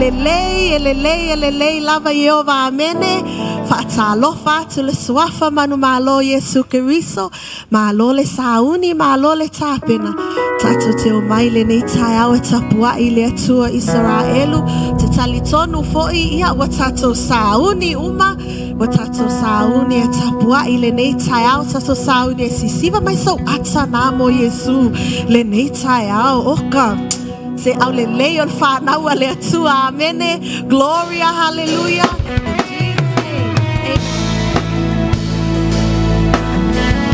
lelei, e lelei, e lelei lava Ieova. Amene. Faatalofa atu i le Suafa manumalo o Iesu Keriso. Malo le sauni, malo le tapena. Tatou te omai lenei taeao e tapuai i le Atua Isaraelu. Te talitonu foi ia ua tatou sauni uma, ua tatou sauni e tapuai lenei taeao, tatou sauni e sisiva mai sau ata nā mo Iesu lenei taeao. Oka se aulelei o le whānau a le Atua. Amene. Gloria, hallelujah. In Jesus' name. Amen.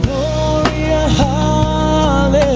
Gloria, hallelujah.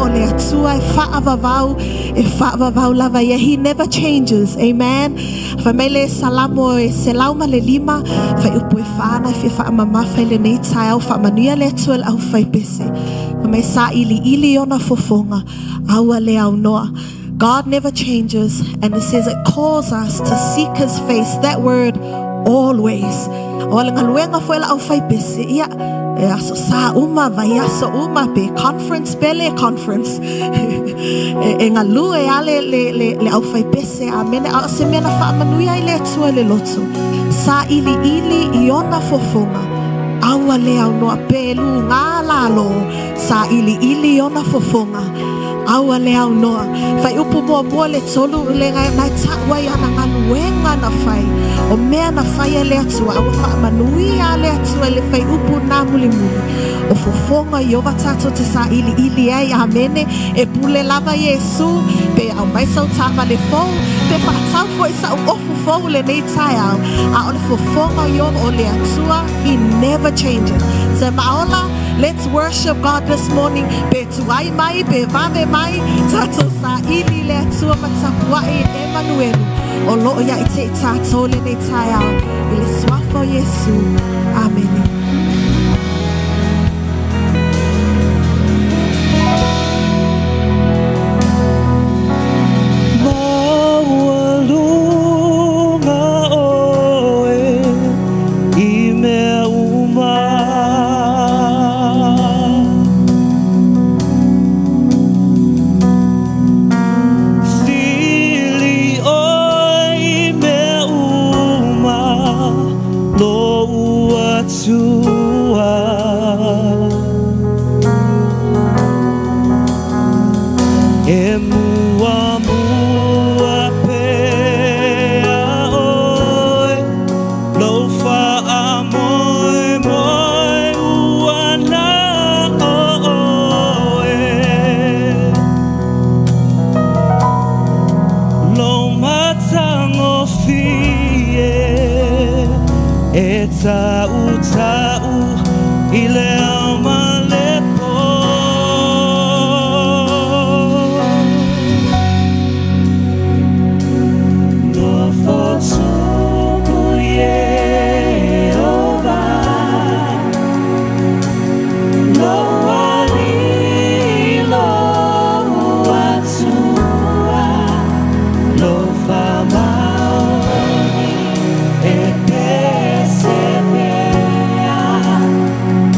o le Atua e faavavau, e faavavau lava ia. He never changes. Amen. Fai mai le Salamo e 105, fuaiupu e 4 na e fia faamamafa i lenei taeao faamanuia le Atua i le aufaipese. Fai mai sailiili ona fofoga, a ua le aunoa. God never changes, and it says it calls us to seek His face. That word, always. O le galuega foi a le aufaipese, ia, e aso sa uma, vaiaso uma, pe conference, pe le conference. E, e galue a le, le, le, le aufaipese, amene. A o se mea na faamanuia ai le Atua i le loto. Sailiili i ona fofoga, a ua le aunoa pe lugā lalo, sailiili i ona fofoga, a ua le aunoa. Fuaiupu muamua le tolu le na e taʻu ai ana galuega na fai. O mea na fai e le Atua, a ua faamanuia le Atua i le fuaiupu na mulimuli. O fofoga Ieova tatou te sailiili ai, amene. E pule lava Iesu, pe aumai sau taavale fou, pe faatau foi sau ofu fou lenei taeao. A o le fofoga Ieova o le Atua, He never changes. Se maola, let's worship God this morning. Pe tuai mai, pe vave mai, tatou saili i le Atua ma tapuai e Emanuelu. O loo ia i te i tatou lenei taeao. I le suafa o Iesu. Amene. Maualuga oe i mea uma. Sili oe i mea uma lou Atua. E muamua pea oe lou faamoemoe ua na o oe. Lou matagofie e tautau i le ao ma le po. Nofo tupu Ieova, lou Alii lou Atua, lou faamaoni e pese pea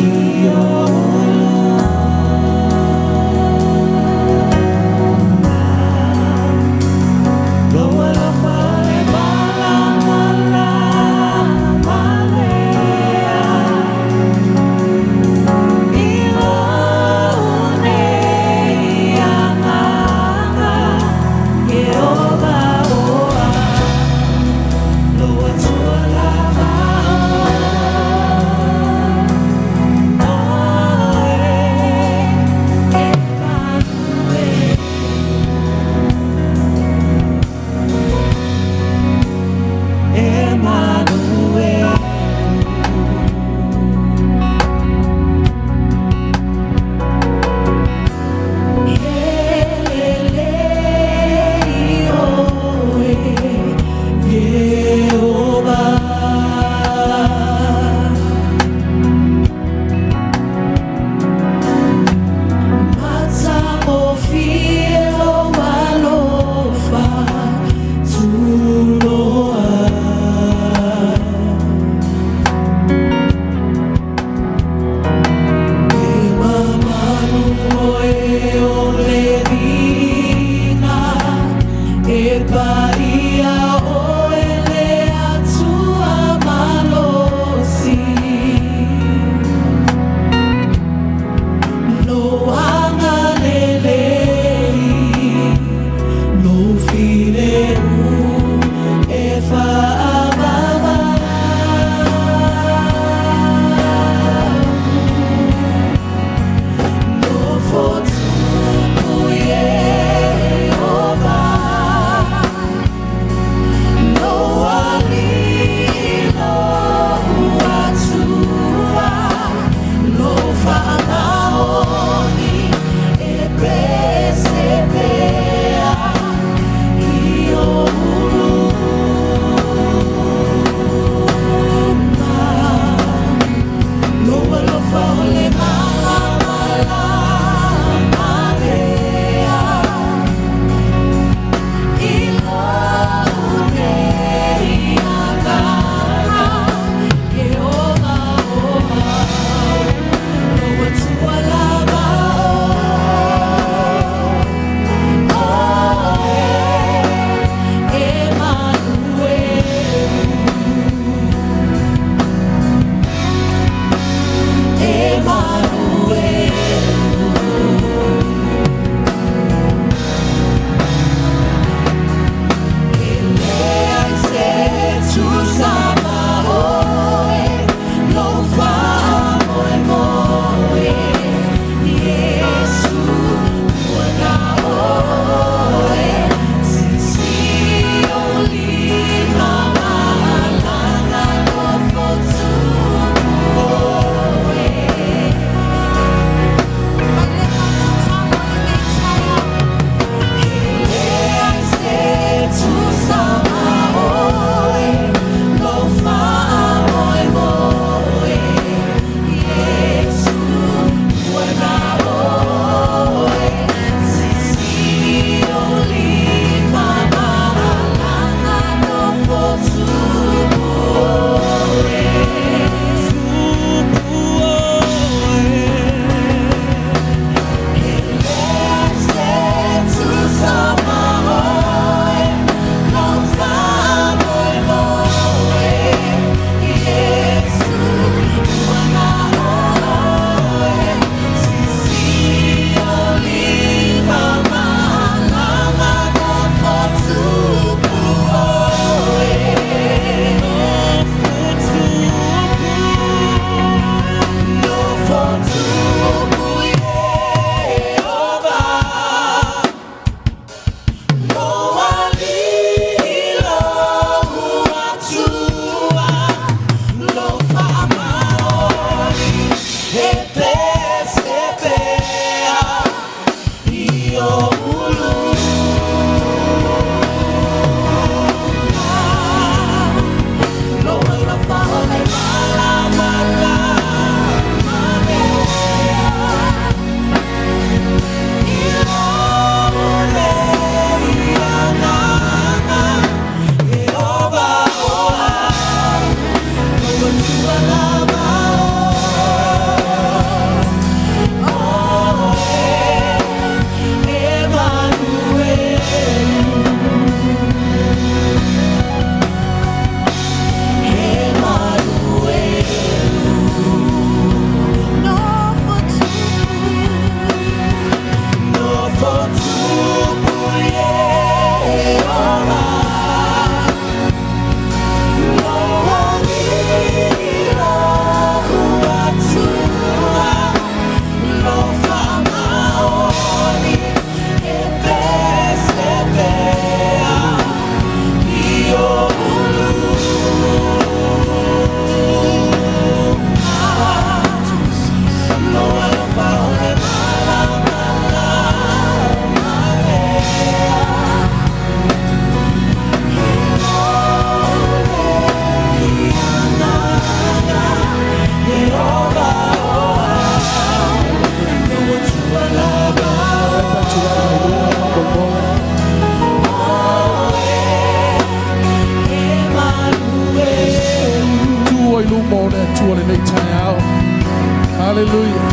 Hallelujah.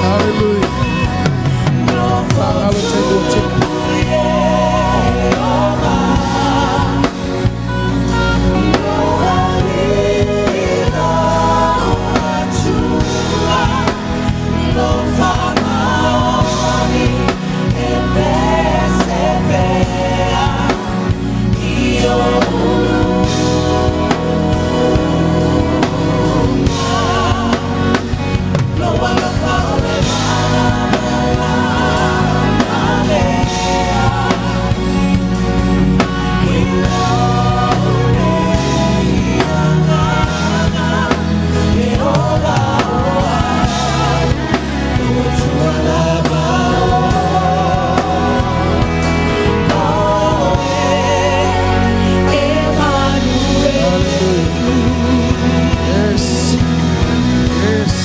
Hallelujah. Whaangalo te rua te. Yes. Yes.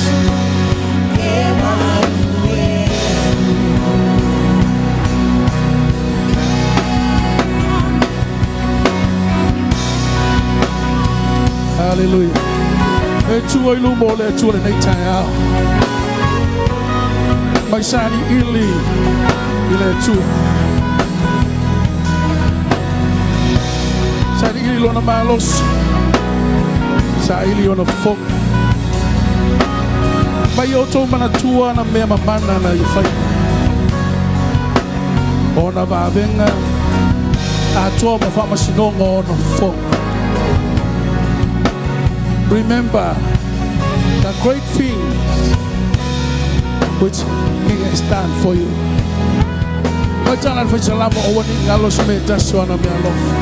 Hallelujah. E tua i luma o le Atua lenei taeao. Mai sailiili i le Atua. Sailiili lona malosi. Saili ona fofoga. Mai outou manatua ana mea mamana na ia faia. Ona vavega atoa ma faamasinoga o ona fofoga. Remember the great things which he has done for you. Mai tana le faisalamo aua ne i galo se mea e tasi o ana mea alofa.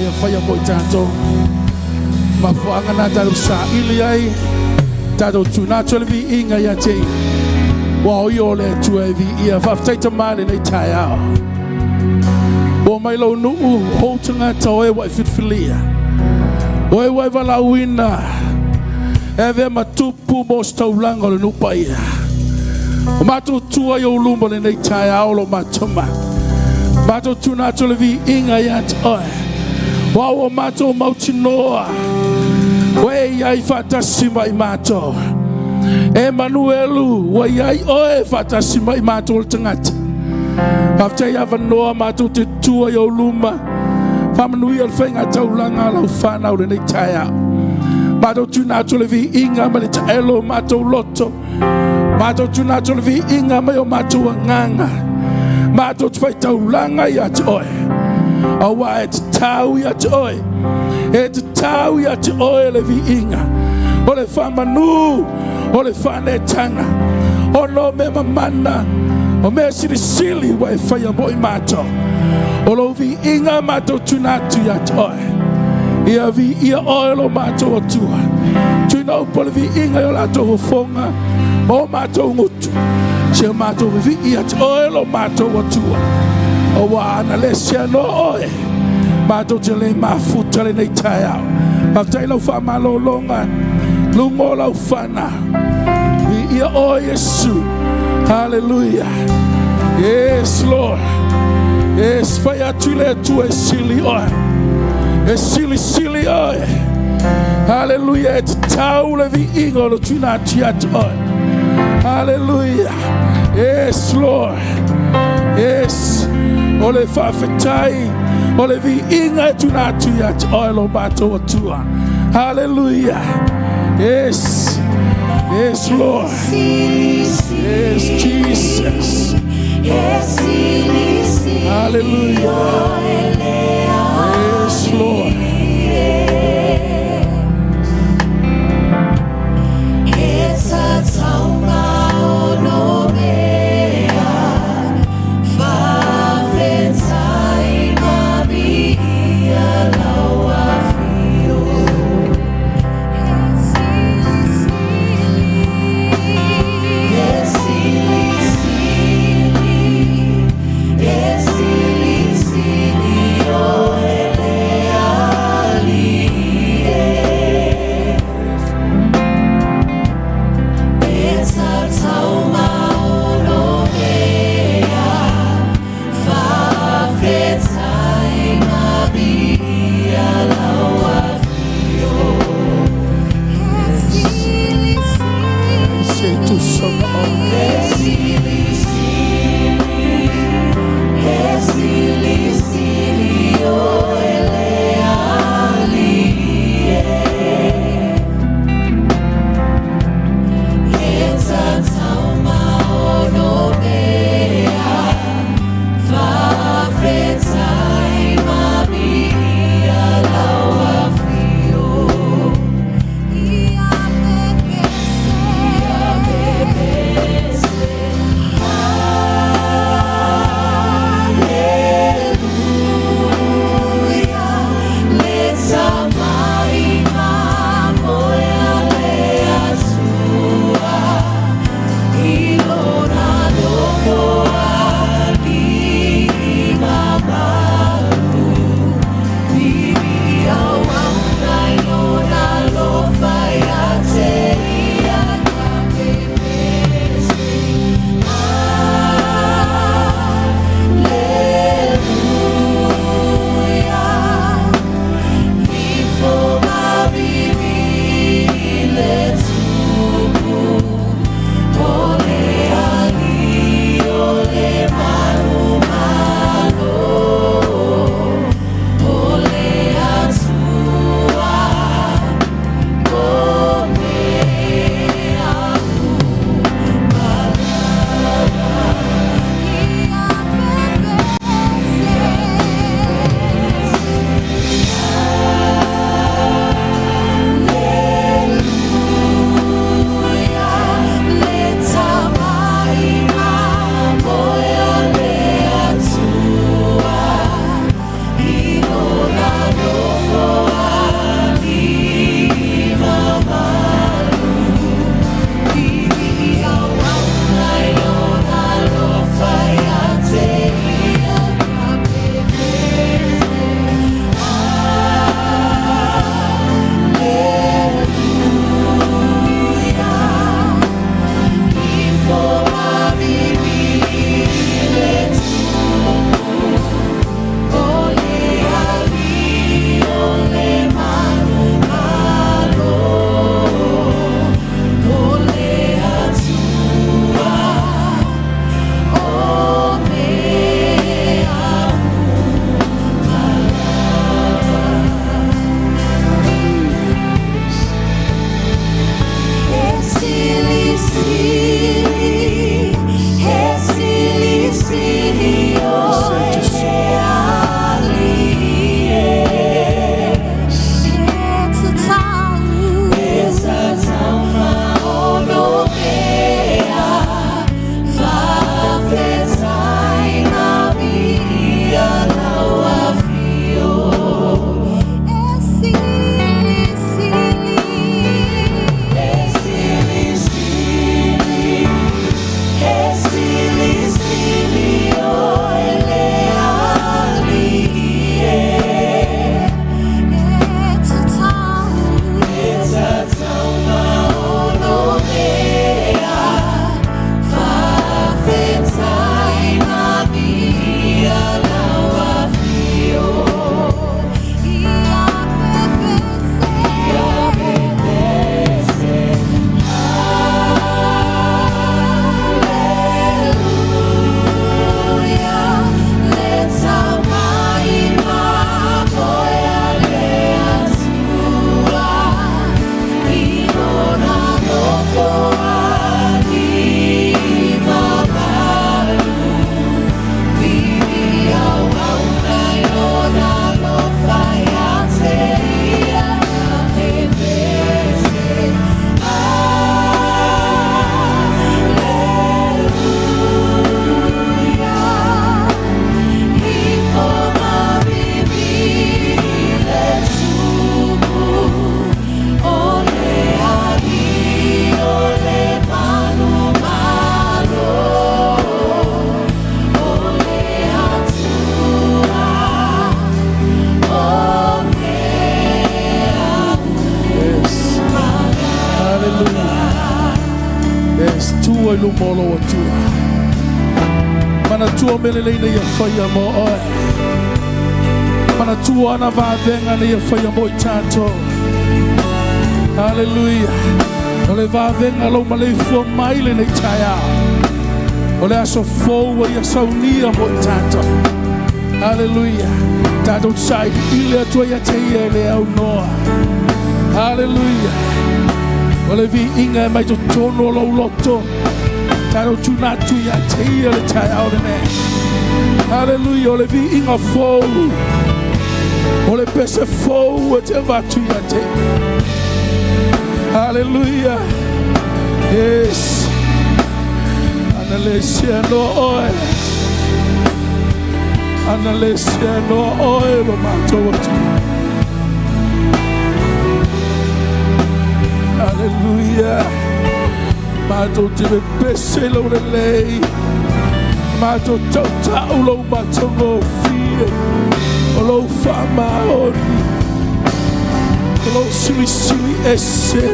Ia faia mo i tatou. Mafuaaga na tatou saili ai, tatou tuuina atu le viiga ia te ia. Ua o ia o le Atua e viia. Faafetai Tama i lenei taeao. Ua mai lou nuu, ou tagata o e ua e filifilia. O e ua e valaauina, e avea ma tupu mo se taulaga o le nuu paia. O matou tua i ou luma lenei taeao lo matou ma. Matou tuuina atu le viiga ia te oe. Ua ua matou mautinoa. Ua e iai faatasi ma i matou. E Manuelu, ua iai oe faatasi ma i matou le tagata. Faafetai avanoa matou te tua i ou luma. Faamanuia le faiga taulaga a lau whanau lenei taeao. Matou tuuina atu le viiga ma le taelo o matou loto. Matou tuuina atu le viiga mai o matou agaga. Matou te faitaulaga ia te oe. Aua e tatau ia te oe. E tatau ia te oe le viiga. O le faamanu, o le faanetaga. Ona o mea mamana, o mea silisili ua e faia mo i matou. O lou viiga matou tuuina atu ia te oe. Ia viia oe lo matou Atua. Tuuina upu o le viiga i o latou fofoga ma o matou gutu. Se o matou vivii ia te oe lo matou Atua. Aua ana le sea noa oe. Matou te le mafuta lenei taeao. Faafetai lau faamalologa. Luga o lau whana. Viia oe Iesu. Hallelujah. Yes, Lord. Yes, fai atu i le Atua e sili oe. E silisili oe. Hallelujah. E tatau le viiga o le tuuina atu ia te oe. Hallelujah. Yes, Lord. Yes. O le faafetai, o le viiga e tuuina atu ia te oe lo matou Atua. Hallelujah. Yes. Yes, Lord. Yes, Jesus. Hallelujah. Yes, Lord. luma o lou Atua. Manatua mea lelei na ia faia mo oe. Manatua ana vavega na ia faia mo i tatou. Haleluia. O le vavega lou maleifua mai lenei taeao. O le aso fou ua ia saunia mo i tatou. Haleluia. Tatou te sailiili atu ai ia te ia e le aunoa. Haleluia. O le viiga e mai totonu o lou loto. Tatou tuna atu ia te ia le taeao lenei. Haleluia. O le viiga fou. O le pese fou e te avatu ia te ia. Haleluia. Yes. Ana le seanoa oe. Ana le seanoa oe lo matou Atua. Haleluia. Matou te pepese i lou lelei. Matou tautau lou matagofie. O lou faamaoni. O lou silisili ese.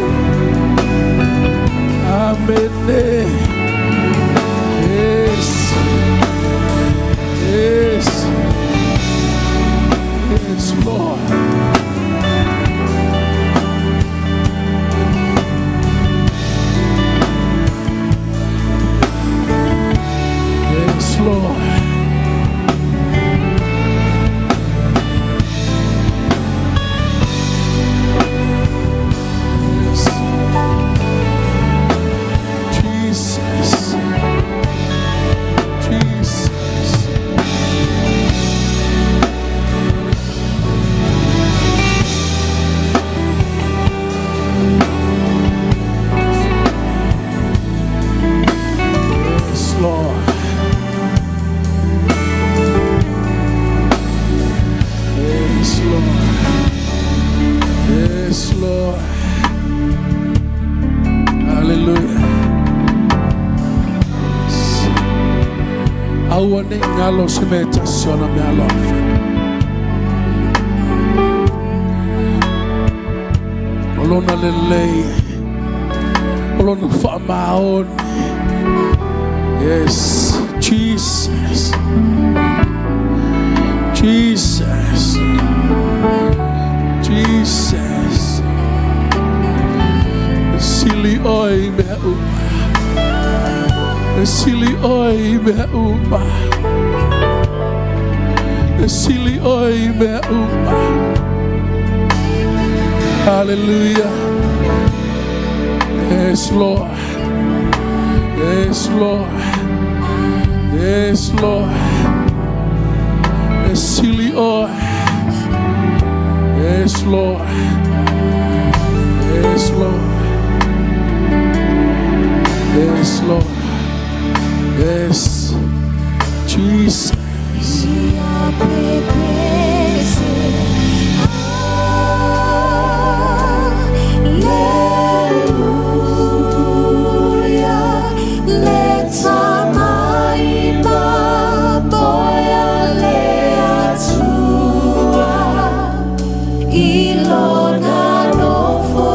Amene. Yes. Yes. Yes, Lord. Yes, Lord. Yes. Jesus. Jesus. Yes, Lord. Yes, Lord. Yes, Lord. Hallelujah. Yes. Aua ne i galo se mea e tasi o ana meaalofa. O lona lelei, o lona faamaoni. Yes, Jesus. Jesus. Jesus. E sili oe i mea uma. E sili oe i mea uma. E sili oe i mea uma. Hallelujah. Yes, Lord. Yes, Lord. Yes, Lord. E sili oe. Yes, Lord. Yes, Lord. Yes, Lord. Yes. Jesus. Ia pepese. Aleluia. Le tamai ma boia le Atua. I lona nofoalii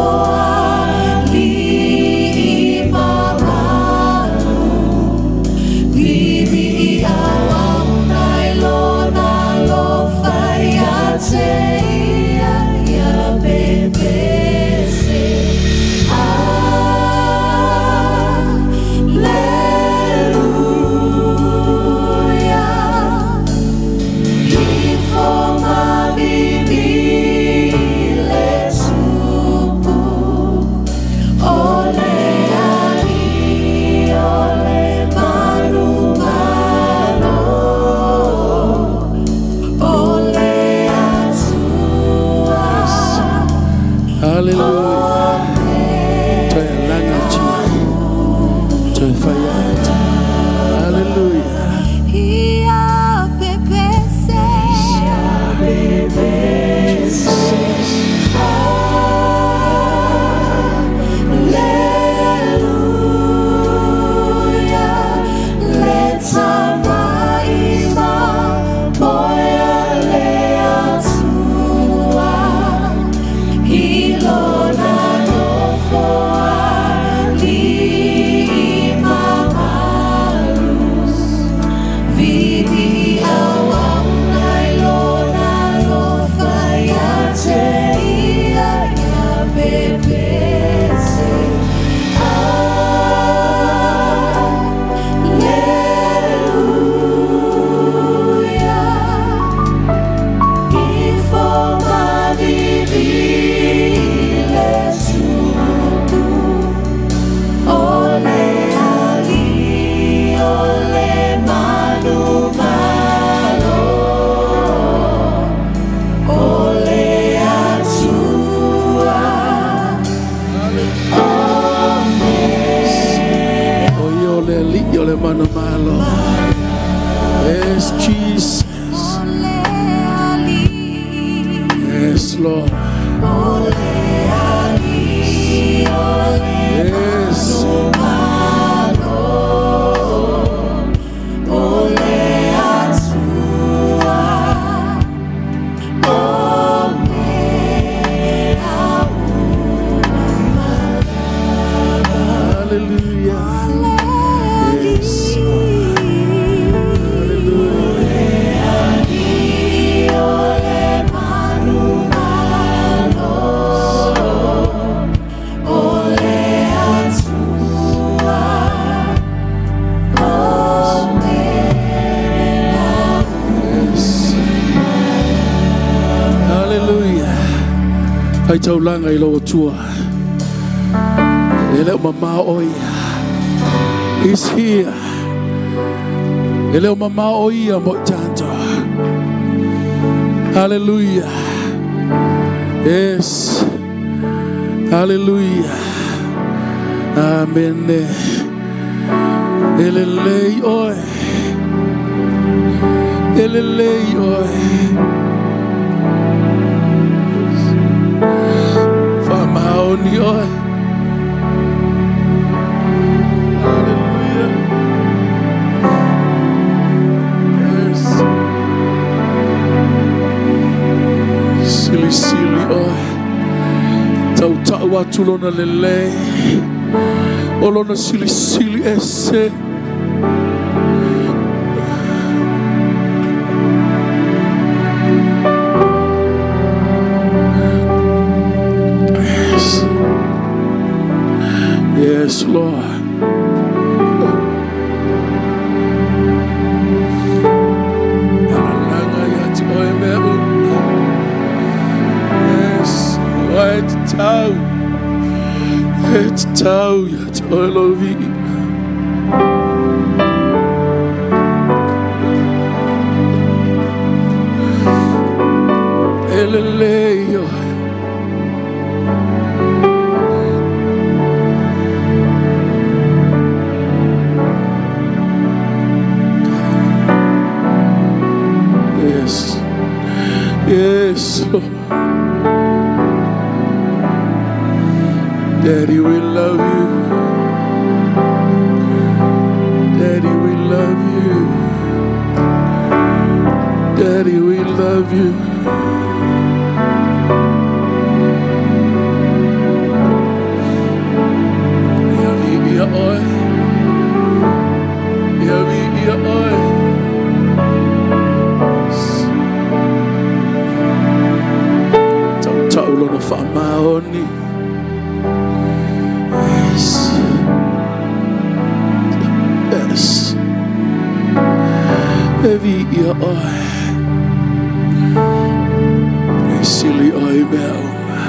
mamalu. O ia o le Alii o le manumalo. Yes, Jesus. Yes, Lord. Yes. Hallelujah. Yes, Lord. Hallelujah. Yes. Hallelujah. Ai taulanga i lou Atua. E le o mamao o ia. He's here. E le o mamao o ia mo i tatou. Hallelujah. Yes. Hallelujah. Amen. E lelei oe. E lelei oe. Faamaoni oe. Hallelujah. Yes. Silisili oe. Tautau atu lona lelei. O lona silisili ese. Yes. Yes, Lord. Alalaga ia te oe mea uma. Yes. Oe te tau. E te tau ia te oe lou viiga. E lelei oe. Yes. Yes, Lord. Daddy, we love you. Daddy, we love you. Daddy, we love you. Ia viia oe. Ia viia oe. Yes. Tautau lona faamaoni. Yes. Yes. E viia oe. E sili oe i mea uma.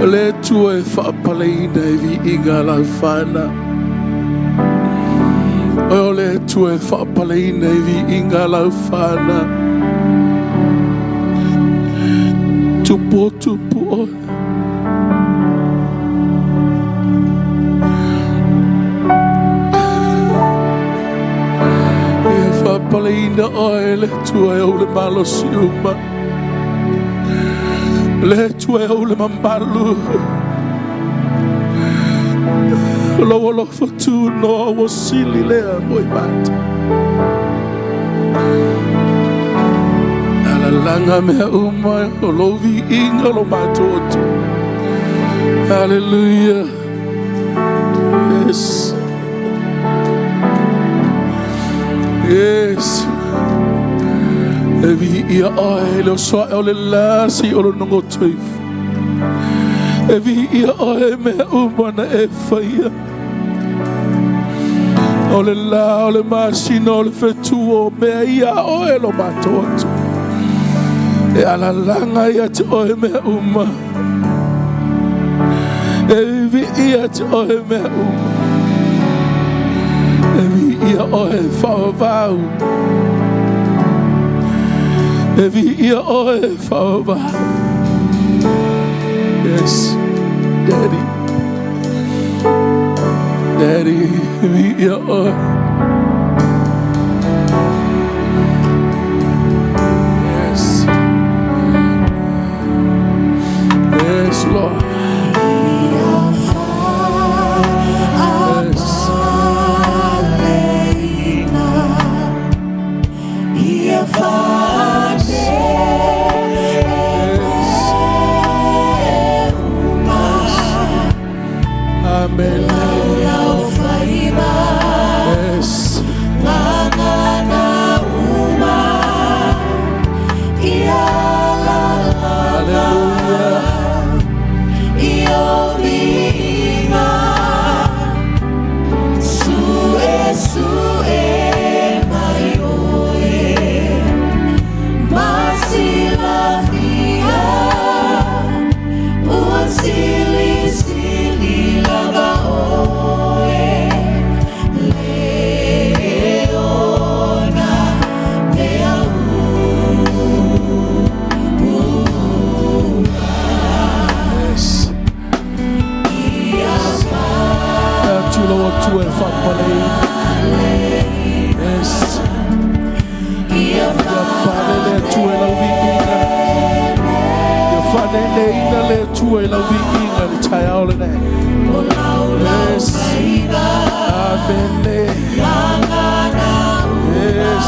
O le Atua e faapaleina i viiga a lau fanau. O le Atua e faapaleina i viiga a lau fanau. Tupu o tupu oe. Ia faapaleina oe e le Atua e ou le malosi uma. Le Atua e ou le mamalu. Lou alofa tunoa ua sili lea mo i matou. Alalaga mea uma o lou viiga lo matou Atua. Hallelujah. Yes. Yes. Yes. E viia oe le oso ae o le la seia ou logoto ifo. E viia oe i mea uma na e faia. O le la, o le masina, o le fetu, o mea ia a oe lo matou Atua. E alalaga ia te oe mea uma. E viia te oe mea uma. E viia oe faavavau. E viia oe faavavau. Yes, Daddy. Daddy, viia oe. Yes. Yes, Lord. Yes. Yes. Amen. Yes. Hallelujah. Yes. Atu lo Atua e faapale. Yes. Ia pale le Atua i lau viiga. Ia faaneeneina le Atua i lau viiga le taeao lenei. Yes. Amen. Yes.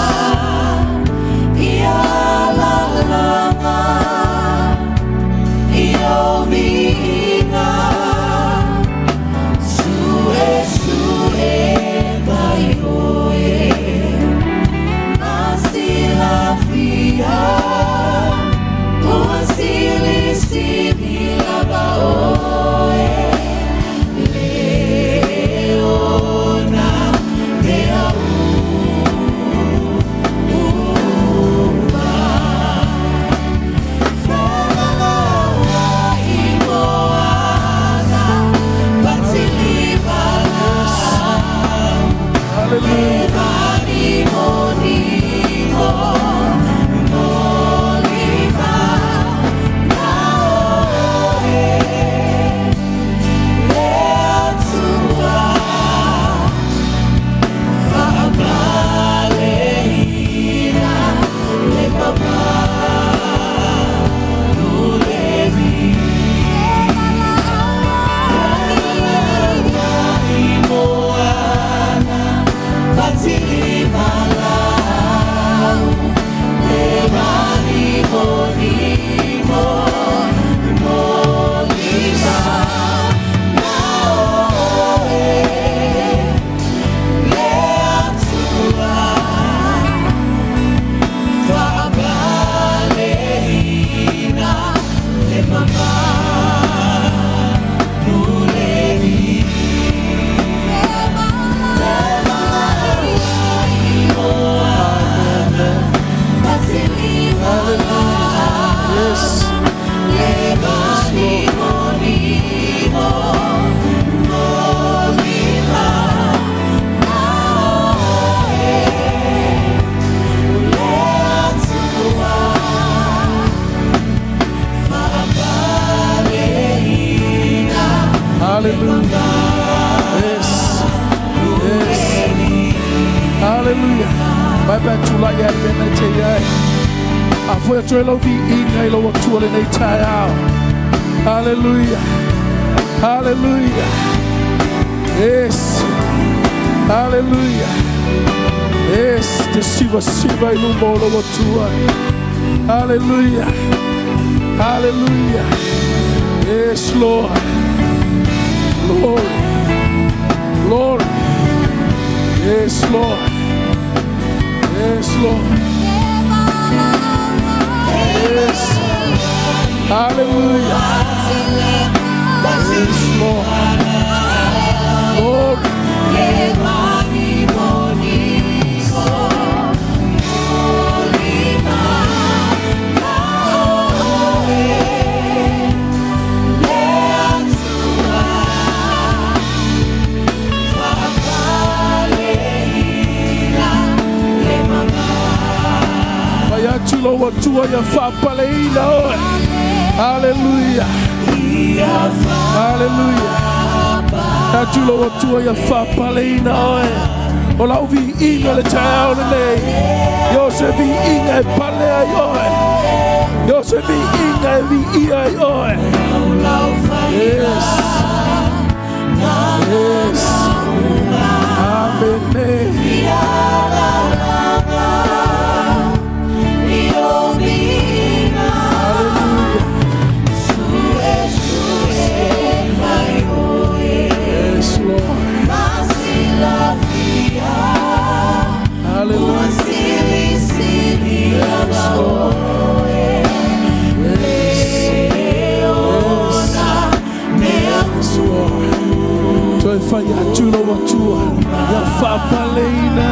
Hallelujah. Yes. Yes, Lord. Hallelujah. Yes. Yes. Hallelujah. Mai pe tula ia pena te iai. A foi atu e lau viiga i lou Atua lenei taeao. Hallelujah. Hallelujah. Yes. Hallelujah. Yes. Te sivasiva i luma o lou Atua. Hallelujah. Hallelujah. Yes, Lord. Glory. Glory. Yes, Lord. Yes. Lord. Yes. Hallelujah. Yes, Lord. Lord. Fai atu lou Atua ia faapaleina oe. Hallelujah. Hallelujah. Atu lou Atua ia faapaleina oe. O lau viiga le taeao lenei. Ia o se viiga e pale ai oe. Ia o se viiga e viia ai oe. Yes. Yes. Amene. Hallelujah. Yes, Lord. Hallelujah. Yes, Lord. Yes. Yes. Yes, Lord. Toe fai atu lou Atua ia faapaleina.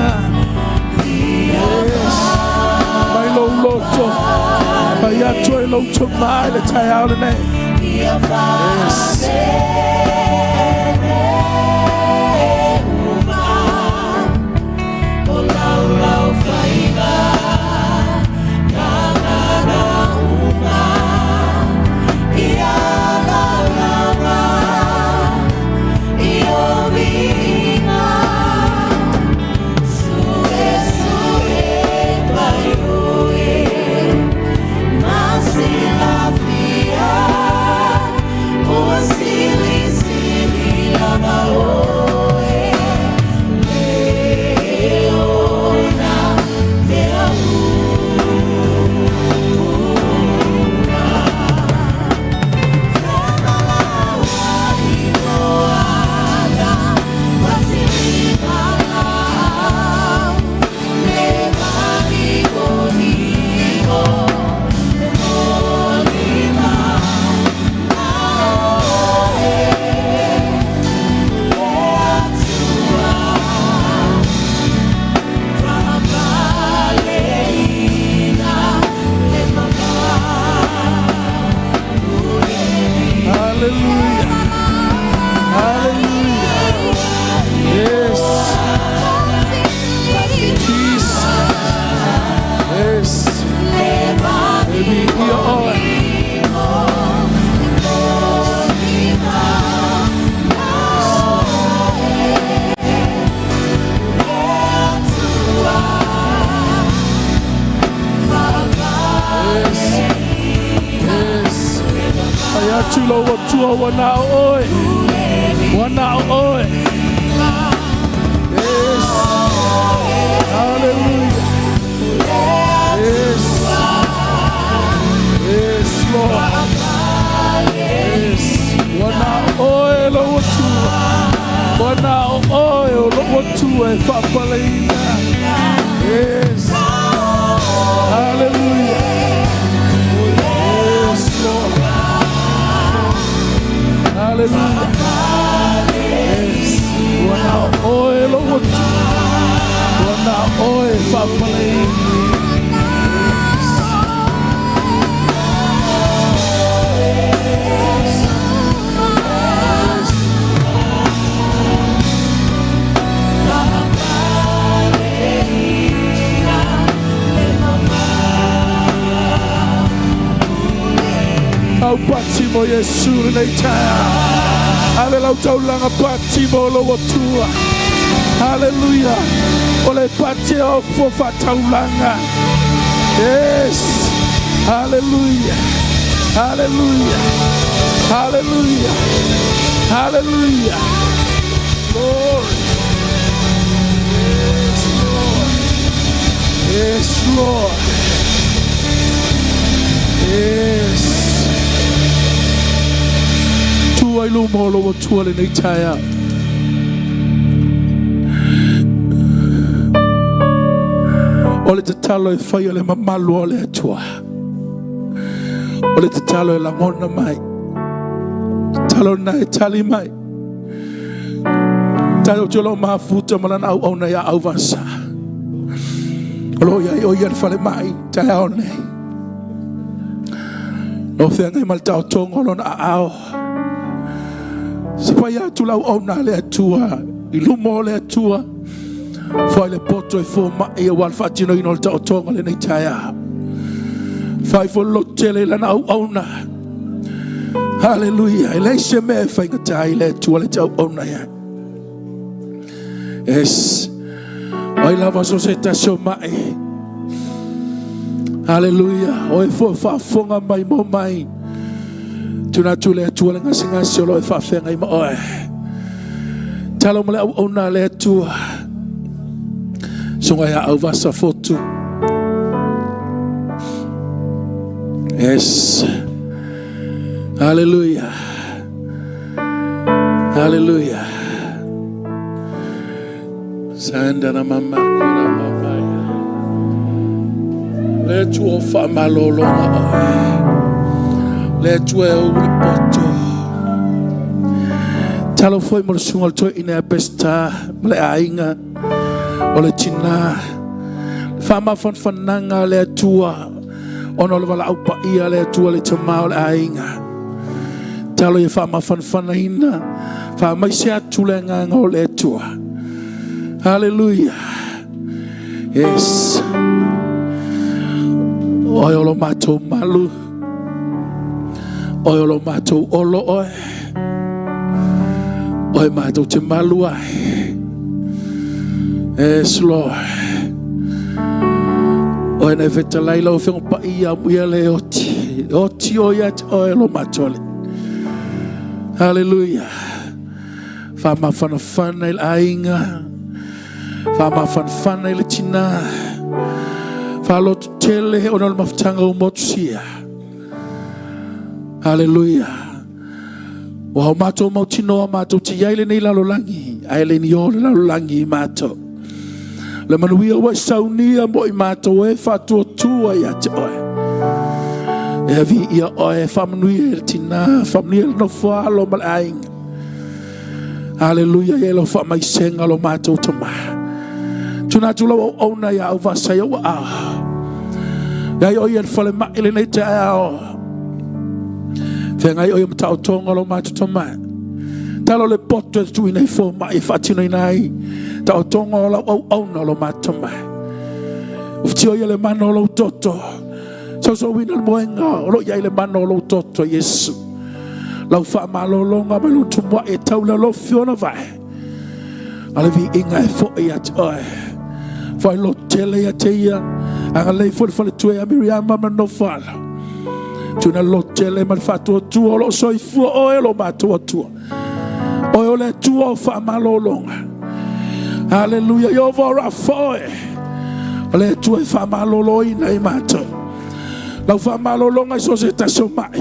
Yes. Mai lou loto. Fai atu ai lou tomai le taeao lenei. Yes. Hallelujah. Hallelujah. Yes. Peace. Yes. E viia oe. Yes. Yes. Fai atu lou Atua ua na o oe. Ua na o oe. Yes. Hallelujah. Yes. Yes, Lord. Yes. Ua na o oe lou Atua. Ua na o oe o lou Atua e faapaleina. Yes. Hallelujah. Yes, Lord. Hallelujah. Yes. Ua na o oe lou Atua. Ua na o oe e faapaleina. Yes. Yes. Au pati mo Iesu lenei taeao. Ave lau taulaga pati mo lou Atua. Hallelujah. O le pati e ofo faataulaga. Yes. Hallelujah. Hallelujah. Hallelujah. Hallelujah. Glory. Yes, Lord. Yes, Lord. Yes. Tua i luma o lou Atua lenei taeao. O le tatalo e fai o le mamalu o le Atua. O le tatalo e lagona mai. Tatalo na e tali mai. Talo te lo mafuta ma lana auauna ia auvasa. O lo ia i o ia le fale mai, taeao nei. O feagai ma le taotoga o lona aao. Se fai atu lau auauna a le Atua, i luma o le Atua, fai le poto e fomai aua le faatinoina o le taotoga lenei taeao. Fai foi le lototele i lana auauna. Haleluia. E leai se mea e faigata ai le Atua le te auauna i ai. Yes. O ai lava so se tasi o mai. Haleluia. O e foi faafofoga mai mo mai. Tuna atu le Atua le gasegase o lo o e faafeagai ma oe. Talo ma le auauna a le Atua. Susuga ia Auvasa Fotu. Yes. Hallelujah. Hallelujah. Sandana mama kura mama. Le Atua o faamalologa oe. Le Atua e ou le poto. Talo foi mo le susuga o le toeaina ia Peseta ma le aiga o le tina. Faamafanafanaga a le Atua ona o le valaau paia a le Atua le tama o le aiga. Talo ia faamafanafanaina, faamaise atu le agaga o le Atua. Haleluia. Yes. Oe o lo matou malu. Oe o lo matou olo oe. Oe matou te malu ai. Yes, Lord. Oe na fetalai lau afioga paia amuia le oti. Oti o ia te oe lo matou alii. Hallelujah. Faamafanafana i le aiga. Faamafanafana i le tina. Faaloto tele ona o le mafutaga ua motusia. Hallelujah. Ua o matou mautinoa matou te i ai lenei lalolagi, ae le ni o le lalolagi i matou. Le manuia ua e saunia mo i matou e faatuatua ia te oe. E viia oe, faamanuia i le tina, faamanuia i le nofo alo ma le aiga. Aleluia, ia lau faamaisega lo matou tama. Tuna atu lau auauna ia Auvasa i ou aao. Ia i o ia le falemai lenei taeao. Feagai o ia mataotoga lo matou tama. Talo le poto e tuuina i fomai e faatinoina ai taotoga o lau auauna lo matou tama. Ufitio ia le mana o lou toto. Sausauina le moega o lo o i ai le mana o lou toto, Iesu. Lau faamalologa mai lou tumuai e tau le alofi ona vae. A le viiga e foi ia te oe. Fai loto tele ia te ia. Agalelei foi le faletua ia Miriama ma nofo alo. Tuna loto tele ma le faatuatua o loo soifua oe o lo matou Atua. Oe o le Atua o faamalologa. Haleluia. Ieova Rafa oe. O le Atua e faamaloloina i matou. Lau faamalologa i so se tasi o mai.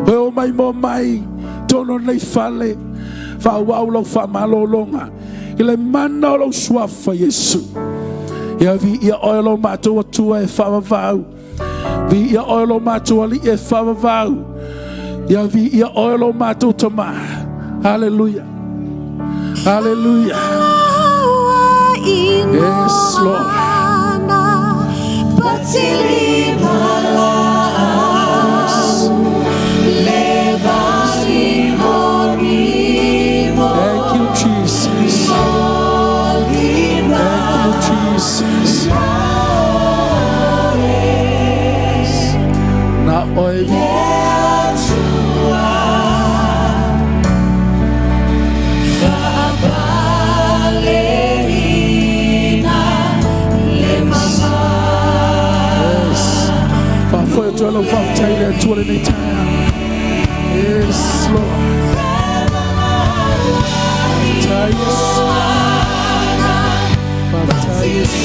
Oe o mai mo mai tono nei fale. Faaauau lau faamalologa i le mana o lou suafa Iesu. Ia viia oe lo matou Atua e faavavau. Viia oe lo matou Alii e faavavau. Ia viia oe lo matou Tama. Haleluia. Haleluia. Yes, Lord. Thank you, Jesus. Thank you, Jesus. Na oe Faafoe atu ai lau faafetai i le Atua lenei taeao. Yes, Lord. Faafetai Iesu. Faafetai Iesu.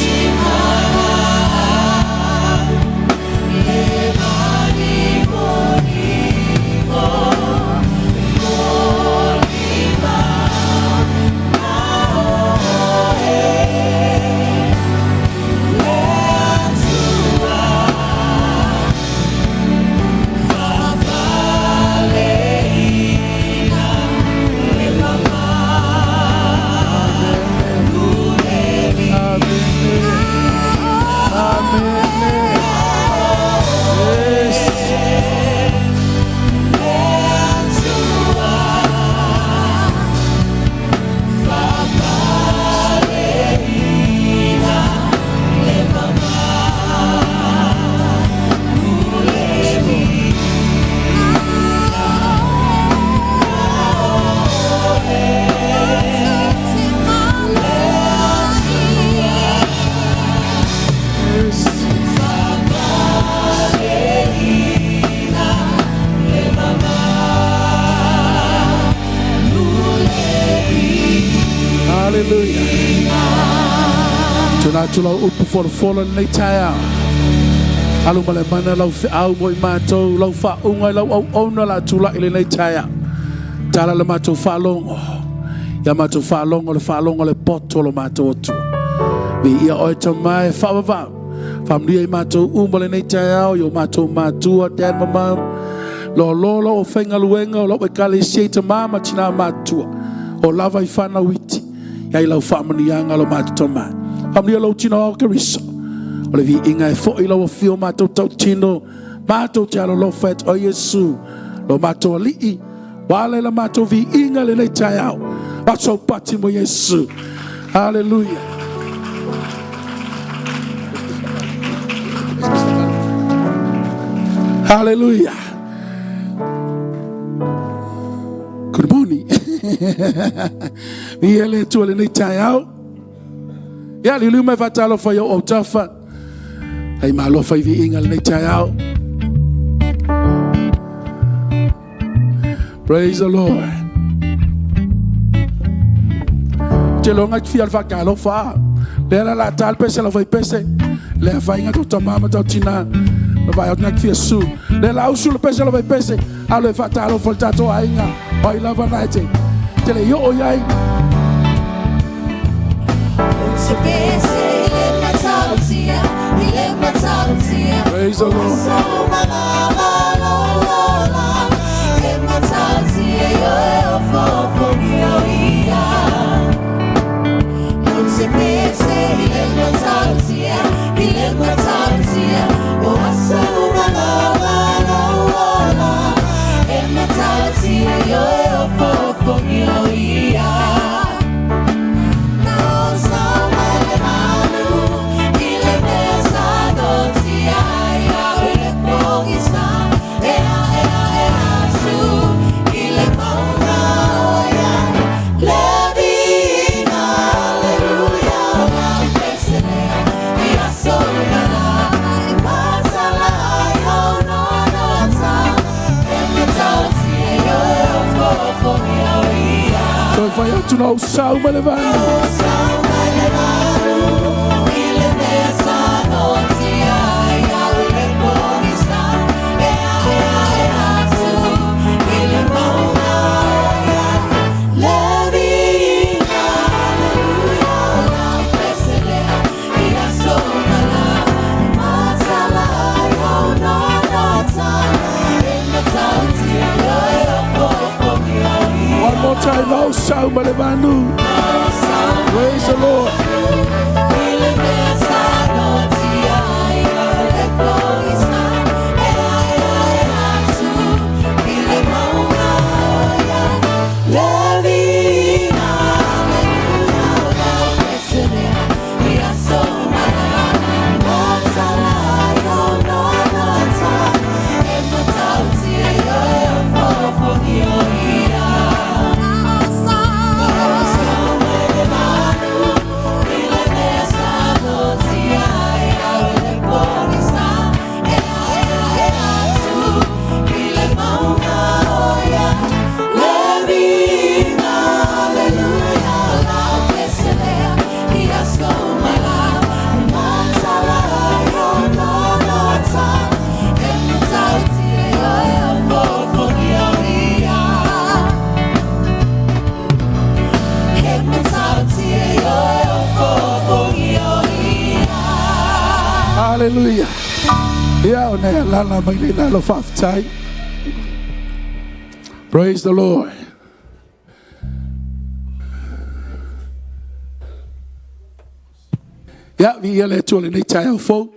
Avatu lau upu folafola i lenei taeao. Alu ma le mana lau feau mo i matou, lau faauga i lau auauna la tulai i lenei taeao. Tala le matou faalogo. Ia matou faalogo le faalogo le poto o lo matou Atua. Viia oe Tama e faavavau. Faamanuia i matou uma lenei taeao i o matou matua, dad ma mom. Loaloa lau aufaigaluega o lau ekalesia i tama ma tina matutua. O lava i whanau iti. Ia i lau faamanuiaga lo matou Tama. Faamanuia lou tino ao Keriso. O le viiga e foi lau afio matou tautino, matou te alolofa e o Iesu, lo matou alii, ua ala i la matou viiga lenei taeao. Aso pati mo Iesu. Hallelujah. Hallelujah. Good morning. Ia le Atua lenei taeao. Ia liuliu mai faatalofa i ou autafa. Hei malofa i viiga lenei taeao. Praise the Lord. Te longa ki fia whakalofa. Le la la tal pese la vai pese. Le whainga tau tamama tau tina. La vai au ki fia su. Le la usu le pese la vai pese. Alo e faatalofa le tatou aiga o ai lava na e te te le i oo i ai. Praise the Lord. Toe fai atu na ou sau mai le vanu. One more time, oh, sau mai le vanu. Praise the Lord. Hallelujah. Ia o nei alala mai le lalo faafetai. Praise the Lord. Ia, viia le Atua lenei taeao fou.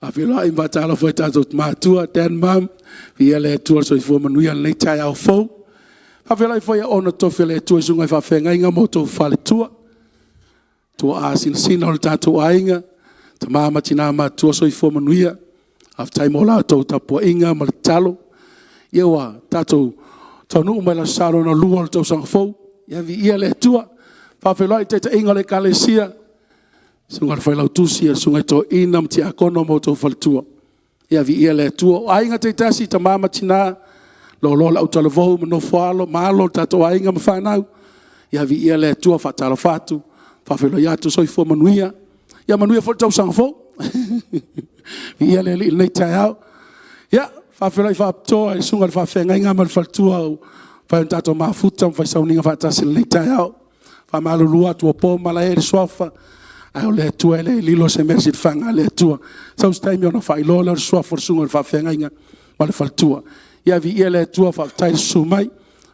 Faafeiloai ma faatalofa i tatou matua, dad, mom. Viia le Atua le soifua manuia lenei taeao fou. Faafeiloai foi a ona tofi le Atua i susuga i faafeagaiga ma outou faletua. Tua asinasina o le tatou aiga, tama ma tina matua soifua manuia. Faafetai mo la outou tapuaiga ma le tatalo. Ia ua tatou taunuu mai le Aso Sa lona lua o le tausaga fou. Ia viia le Atua. Faafeiloai i le taitaiga o le Ekalesia, susuga i le Failautusi, le susuga i toeaina ma tiakono ma outou faletua. Ia viia le Atua. O aiga taitasi, tama ma tina, loaloa le autalavou ma nofo alo ma alo o le tatou aiga ma fanau. Ia viia le Atua, faatalofa atu. Faafeiloai atu, soifua manuia. Ia manuia foi le tausaga fou. Viia le Alii i lenei taeao. Ia, e faafeiloai faapitoa i le susuga i le faafeagaiga ma le faletua ua mafai ona tatou mafuta ma fai sauniga faatasi i lenei taeao. E faamalulu atu ua po malae i le Suafa, ae o le Atua e le lilo se mea silafaga a le Atua. Sau se taimi ona faailoa lea o le suafa o le susuga i le faafeagaiga ma le faletua. Ia viia le Atua, faafetai le susu mai. E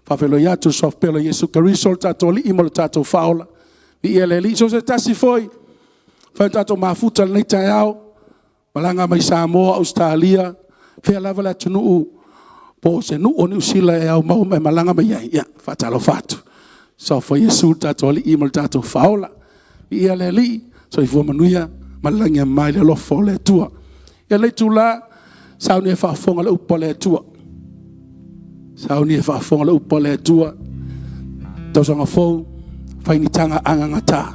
faafeiloai atu i le Suafa pele o Iesu Keriso o le tatou Alii ma lo tatou Faaola. Viia le Alii. So o se tasi foi ua mafai ona tatou mafuta i lenei taeao, malaga mai Samoa, Ausetalia, fea lava le atunuu po o se nuu o Niu Sila e aumau ma e malaga mai ai, ia e faatalofa atu. Suafa o Iesu lo tatou Alii ma lo tatou Faaola. Viia le Alii, soifua manuia ma le lagi e mama i le alofa o le Atua. Ia o lenei itula, sauni e faafofoga i le upu a le Atua. Sauni e faafofoga le upu a le Atua. Tausaga fou, fai ni taga agagata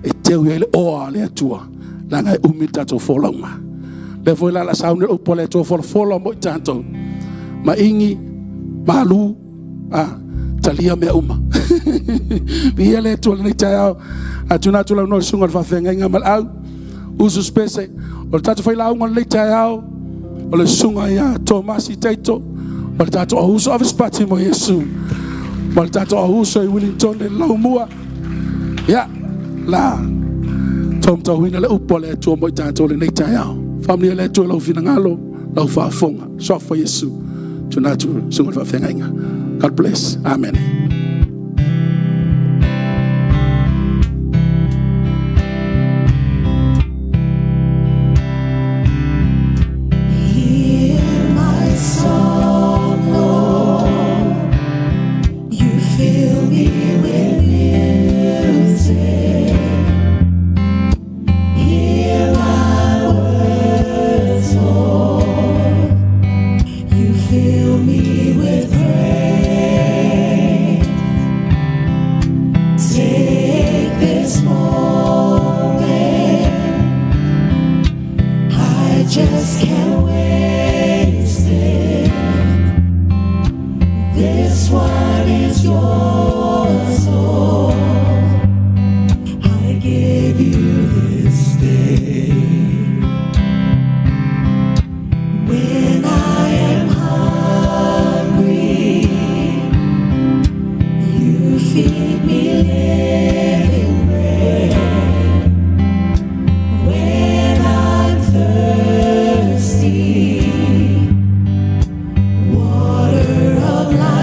e teu i ai le oa a le Atua, leaga e umi le tatou folauga. O lea foi la o le a sauni le upu a le Atua e folafola mo i tatou. Maigi, malu, talia mea uma. Viia le Atua i lenei taeao. A tuuina atu le avanoa i le susuga i le faafeagaiga ma Loau, Usu Spencer. O le tatou failauga i lenei taeao, o le susuga ia Tomasi Taito ma le tatou auuso. Ave se pati mo Iesu. Ma le tatou auuso i Uilintone i le Laumua. Ia, o le a taumatauina le upu a le Atua mo i tatou i lenei taeao. Faamanuia le Atua i lou finagalo, lau faafofoga. Suafa Iesu. Tuuina atu i le susuga i le faafeagaiga. God bless. Amen. Hear my song, Lord. You fill me with music. Hear my words, Lord. You fill me with praise. Take this moment. I just can't waste it. This one is yours, Lord. I give you this day. When I am hungry, you feed me living bread. When I'm thirsty, water of life.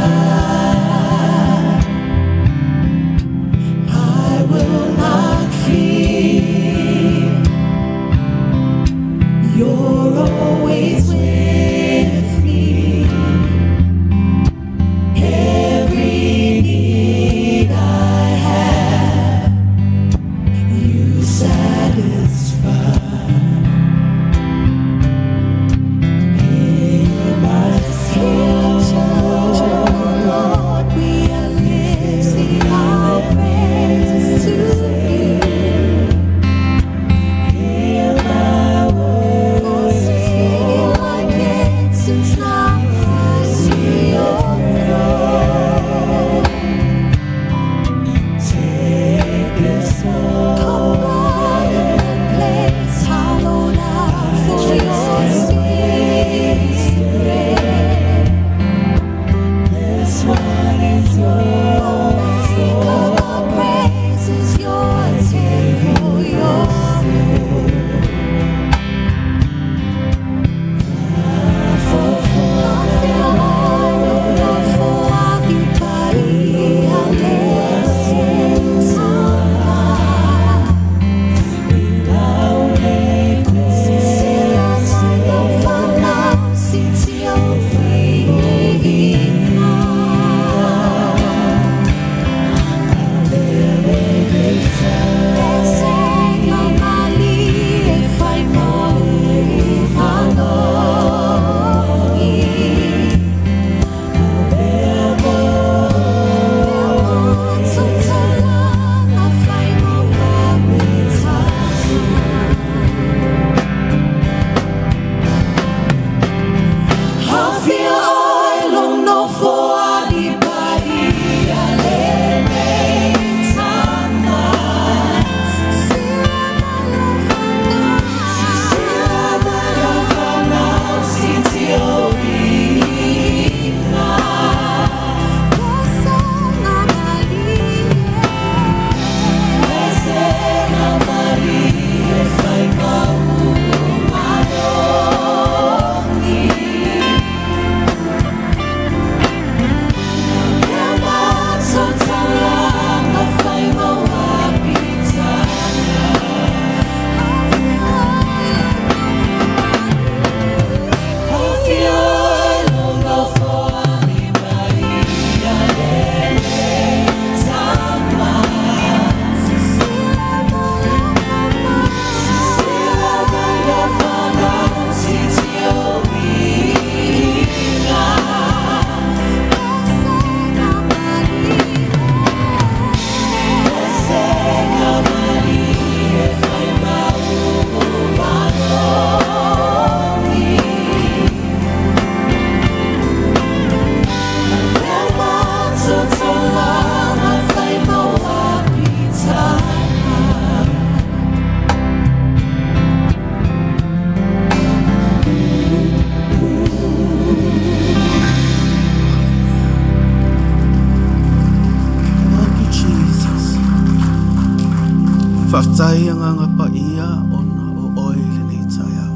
Faafetai Agaga Paia ona o Oe i lenei taeao.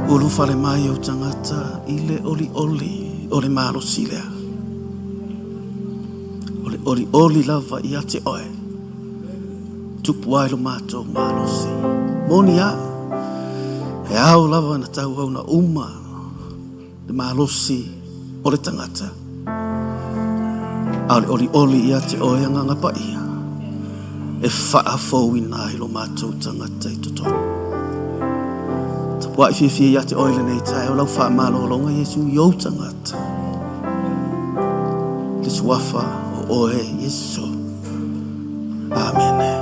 Ulufale mai ou tagata i le olioli o le malosi lea. O le olioli lava ia te Oe, tupu ai lo matou malosi. Moni a, e ao lava na tauauna uma le malosi o le tagata, a o le olioli ia te oe Agaga Paia, e faafouina ai lo matou tagata i totonu. Tapuai fiafia ia te oe lenei taeao lau faamalologa Iesu i ou tagata. Le suafa o oe Iesu. Amene.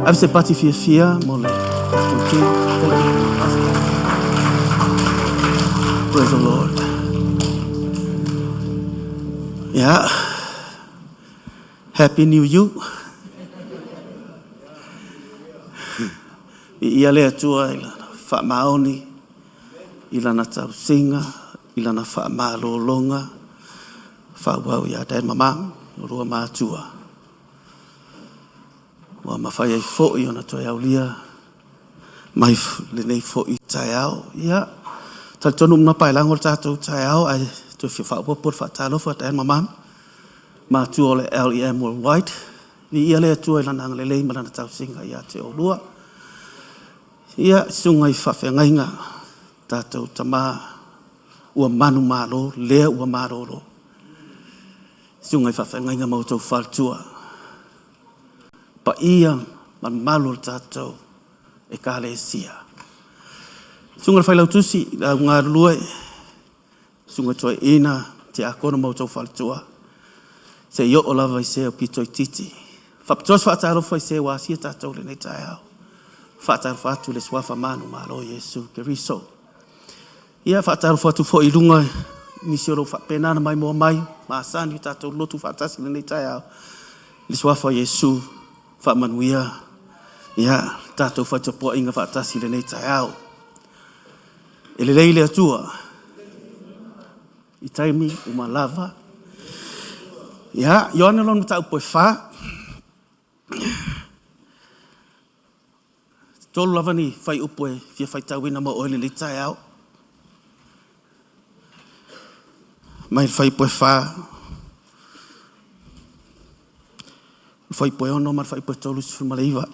Ave se pati fiafia mo le tatou team. Thank you, Pastor. Praise the Lord. Yeah. Happy New You. I ia le Atua i lana faamaoni, i lana tausiga, i lana faamalologa, Faaauau ia Dad ma Mum, o lua matua. Ua mafai ai foi ona toe aulia mai lenei foi taeao. Ia, talitonu uma paelago le tatou taeao, ae toe fia faaopoopo le faatalofa Dad ma Mum, matua o le LEM Worldwide. Viia le Atua i Lana agalelei ma Lana tausiga ia te oulua. Ia, susuga i faafeagaiga, tatou tama ua manumalo, lea ua malolo. Susuga i faafeagaiga ma outou faletua, paia ma mamalu o le tatou Ekalesia. Susuga i le Failautusi, le au galulue, Susuga i Toeaina, Tiakono ma outou faletua, se i oo lava i se aupito itiiti. Faapitoa se faatalofa i se ua asia tatou i lenei taeao. Faatalofa atu i le Suafa manumalo o Iesu Keriso. Ia, faatalofa atu foi i luga i nisi o lo o faapena ona maimoa mai, masani o tatou lotu faatasi i lenei taeao, i le Suafa o Iesu, faamanuia, ia, le tatou faitapuaiga faatasi i lenei taeao. E lelei le Atua i taimi uma lava. Ia, Ioane lona mataupu e 4. Tolu lava ni fuaiupu e fia faitauina mo oe i lenei taeao. Mai le fuaiupu e 4, le fuaiupu e 6 ma le fuaiupu e 39.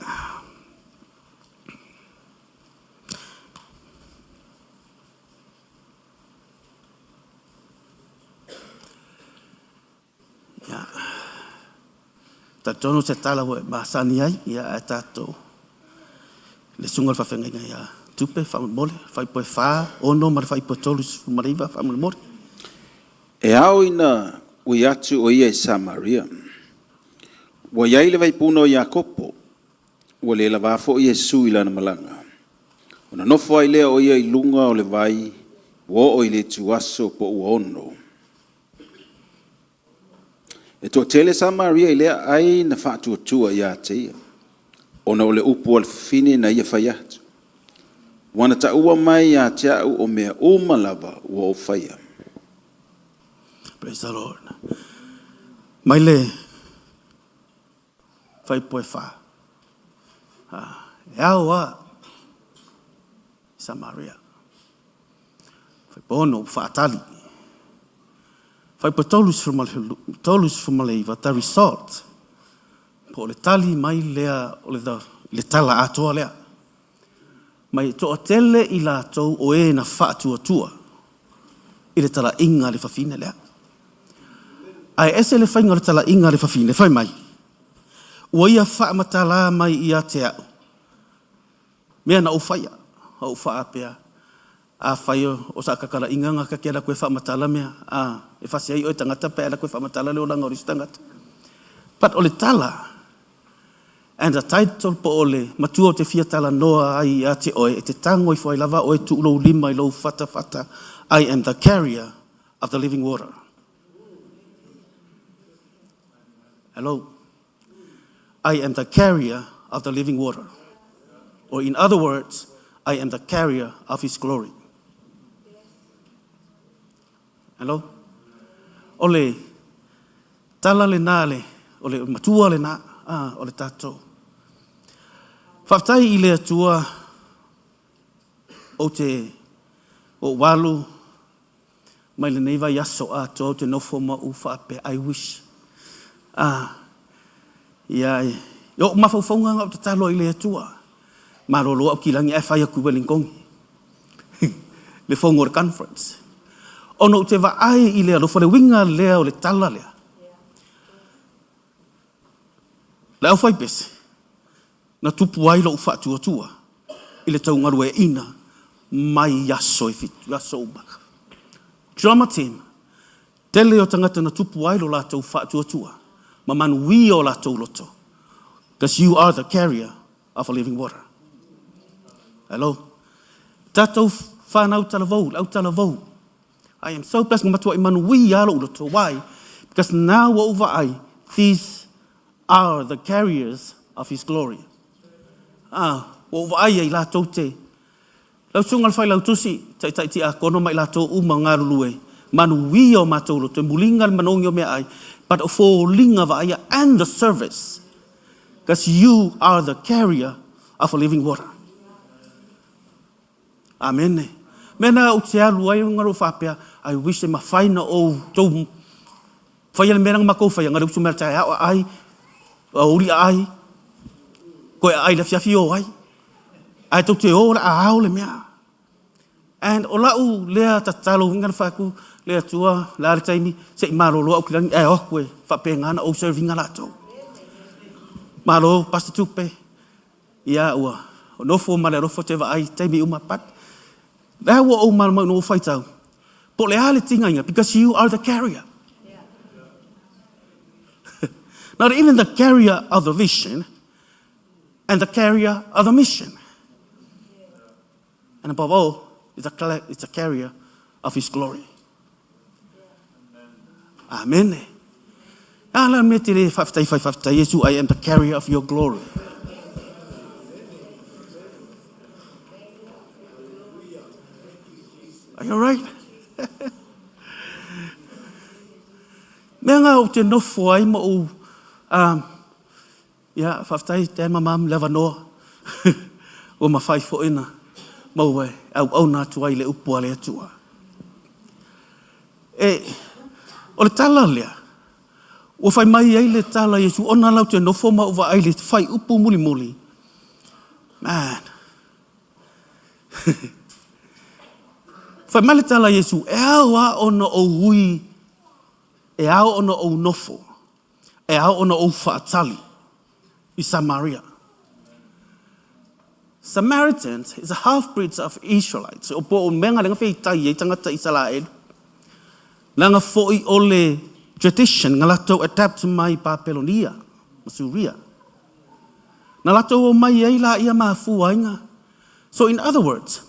Ia, talitonu se tala ua e masani ai, ia ae tatou le susuga i le faafeagaiga ia Tupe, faamolemole, fuaiupu e 4, 6 ma le fuaiupu e 39, faamolemole. E ao ina ui atu o ia i Samaria. Ua i ai le vaipuna o Iakopo, ua le lavā foi Iesu i lana malaga. Ona nofo ai lea o ia i luga o le vai, ua oo i le ituaso po ua 6. E toatele Samaria i lea ai na faatuatua ia te ia, ona o le upu a le fafine na ia fai atu, Ua na taua mai ia te au o mea uma lava ua ou faia. Praise the Lord. Mai le fuaiupu e 4. E ao lava i Samaria. Fuaiupu 6 ua faatali. Fuaiupu 39, the result, po o le tali mai lea o le tala atoa lea. Mai e toatele i latou o e na faatuatua i le talaiga a le fafine lea. Ae ese le faiga o le talaiga a le fafine, fai mai, ua ia faamatala mai ia te au, mea na ou faia, ou faapea, afai o sa tatalaiga na ta te alu atu e faamatala mea, a, e fasi ai oe e tagata pe a alu atu e faamatala le olaga o le isi tagata. But o le tala, and the title po o le matua ou te fia talanoa ai ia te oe, e te tago ifo ai lava oe tuu lou lima i lou fatafata, I am the carrier of the living water. Hello. I am the carrier of the living water. Or in other words, I am the carrier of his glory. Hello? O le tala lena le, o le matua lena. a, o le tatou. Faafetai i le Atua ou te ou alu mai lenei vaiaso atoa ou te nofo ma ou faapea, I wish. A, ia, i o'u mafaufauga na ou tatalo ai i le Atua, malolo au kilagi ae fai atu i Welington le fono o le conference. Ona ou te vaai i le alofa, le uiga lea o le tala lea. Le aufaipese, na tupu ai lou faatuatua i le taugalueaiina mai i aso e fitu, aso uma. Drama team, tele o tagata na tupu ai lo latou faatuatua ma manuia o latou loto. Because you are the carrier of a living water. Hello? Tatou whanau talavou, le au talavou. I am so blessed, na matuai manuia lou loto. Why? Because now ua ou vaai, these are the carriers of His glory. Ah, ua ou vaai ai latou te. Lau susuga i le Failautusi, taitai tiakono ma i latou uma galulue, manuia o matou loto, e muliga le manogi o meaai, but o foliga vaaia and the service, because you are the carrier of a living water. Amene. Mea na ou te alu ai ona lou faapea, I wish e mafai na ou tou faia le mea na matou faia, na le usu mai le taeao aai, aoauli aai, koe aai le afiafi o ai. Ae tou te o le a ao le mea. And o lau lea tatalo uiga na fai atu le Atua, le a le taimi, se i malolo au kilagi ae o atu e faapena na ou serve ina latou. Malo, Pastor Tupe, ia ua nofo ma le alofa ou te vaai i taimi uma, but lea ua ou malamalama ina ua ou faitau, po o le a le tigaiga, because you are the carrier. Not even the carrier of the vision and the carrier of the mission. And above all, it's a carrier of His glory. Amen. A la mea te le faafetai fai faafetai Iesu, I am the carrier of your glory. Are you alright? Mea ngā ou te nofo ai ma ou Ia, faafetai Dad ma Mum le avanoa ua mafai foi ona maua e auauna atu ai le upu a le Atua. E, o le tala lea, ua fai mai ai le tala a Iesu, ona latou te nofo ma ou vaai i le faaiupu mulimuli. Man. Fai mai le tala a Iesu, e ao lava ona ou ui, e ao ona ou nofo e ao ona ou faatali i Samaria. Samaritans is a half-breeds of Israelites. O po o mea nga lenga feitai ai tagata Isaraelu. Leaga foi o le tradition nga latou adapt mai Papelonia ma Suria. Na latou o mai ai la ia mafuaiga. So in other words,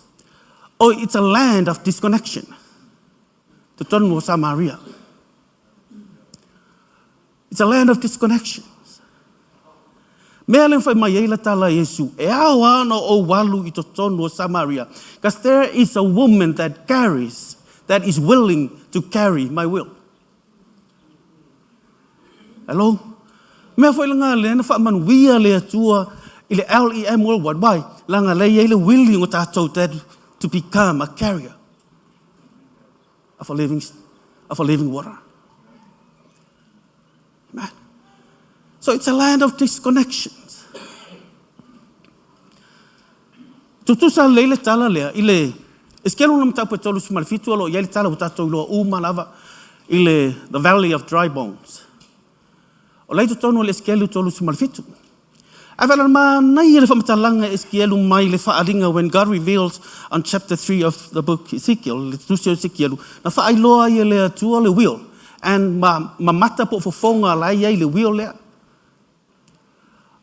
oh, it's a land of disconnection. Totonu o Samaria. It's a land of disconnections. Mea le fai mai ai la tala Iesu, e ao ana ou alu i totonu o Samaria, because there is a woman that carries, that is willing to carry my will. Hello? Mea foi langa lea na faamanuia le Atua i le LEM Worldwide. Why? Langa lea i ai le willing o tatou that to become a carrier of a living, of a living water. Amen. So it's a land of disconnections. Tutusa lelei le tala lea i le Esekielu lona mataupu e 37 o lo o i ai le tala ua tatou iloa uma lava i le The Valley of Dry Bones. O la i totonu o le Esekielu 37. Ae whaela manaia le whamatalaga e Esekielu mai le whaaliga when God reveals on chapter 3 of the book Ezekiel, le tusi o Esekielu, na whaailoa ai e le Atua le will and ma, ma mata po o fofoga la i ai le will lea.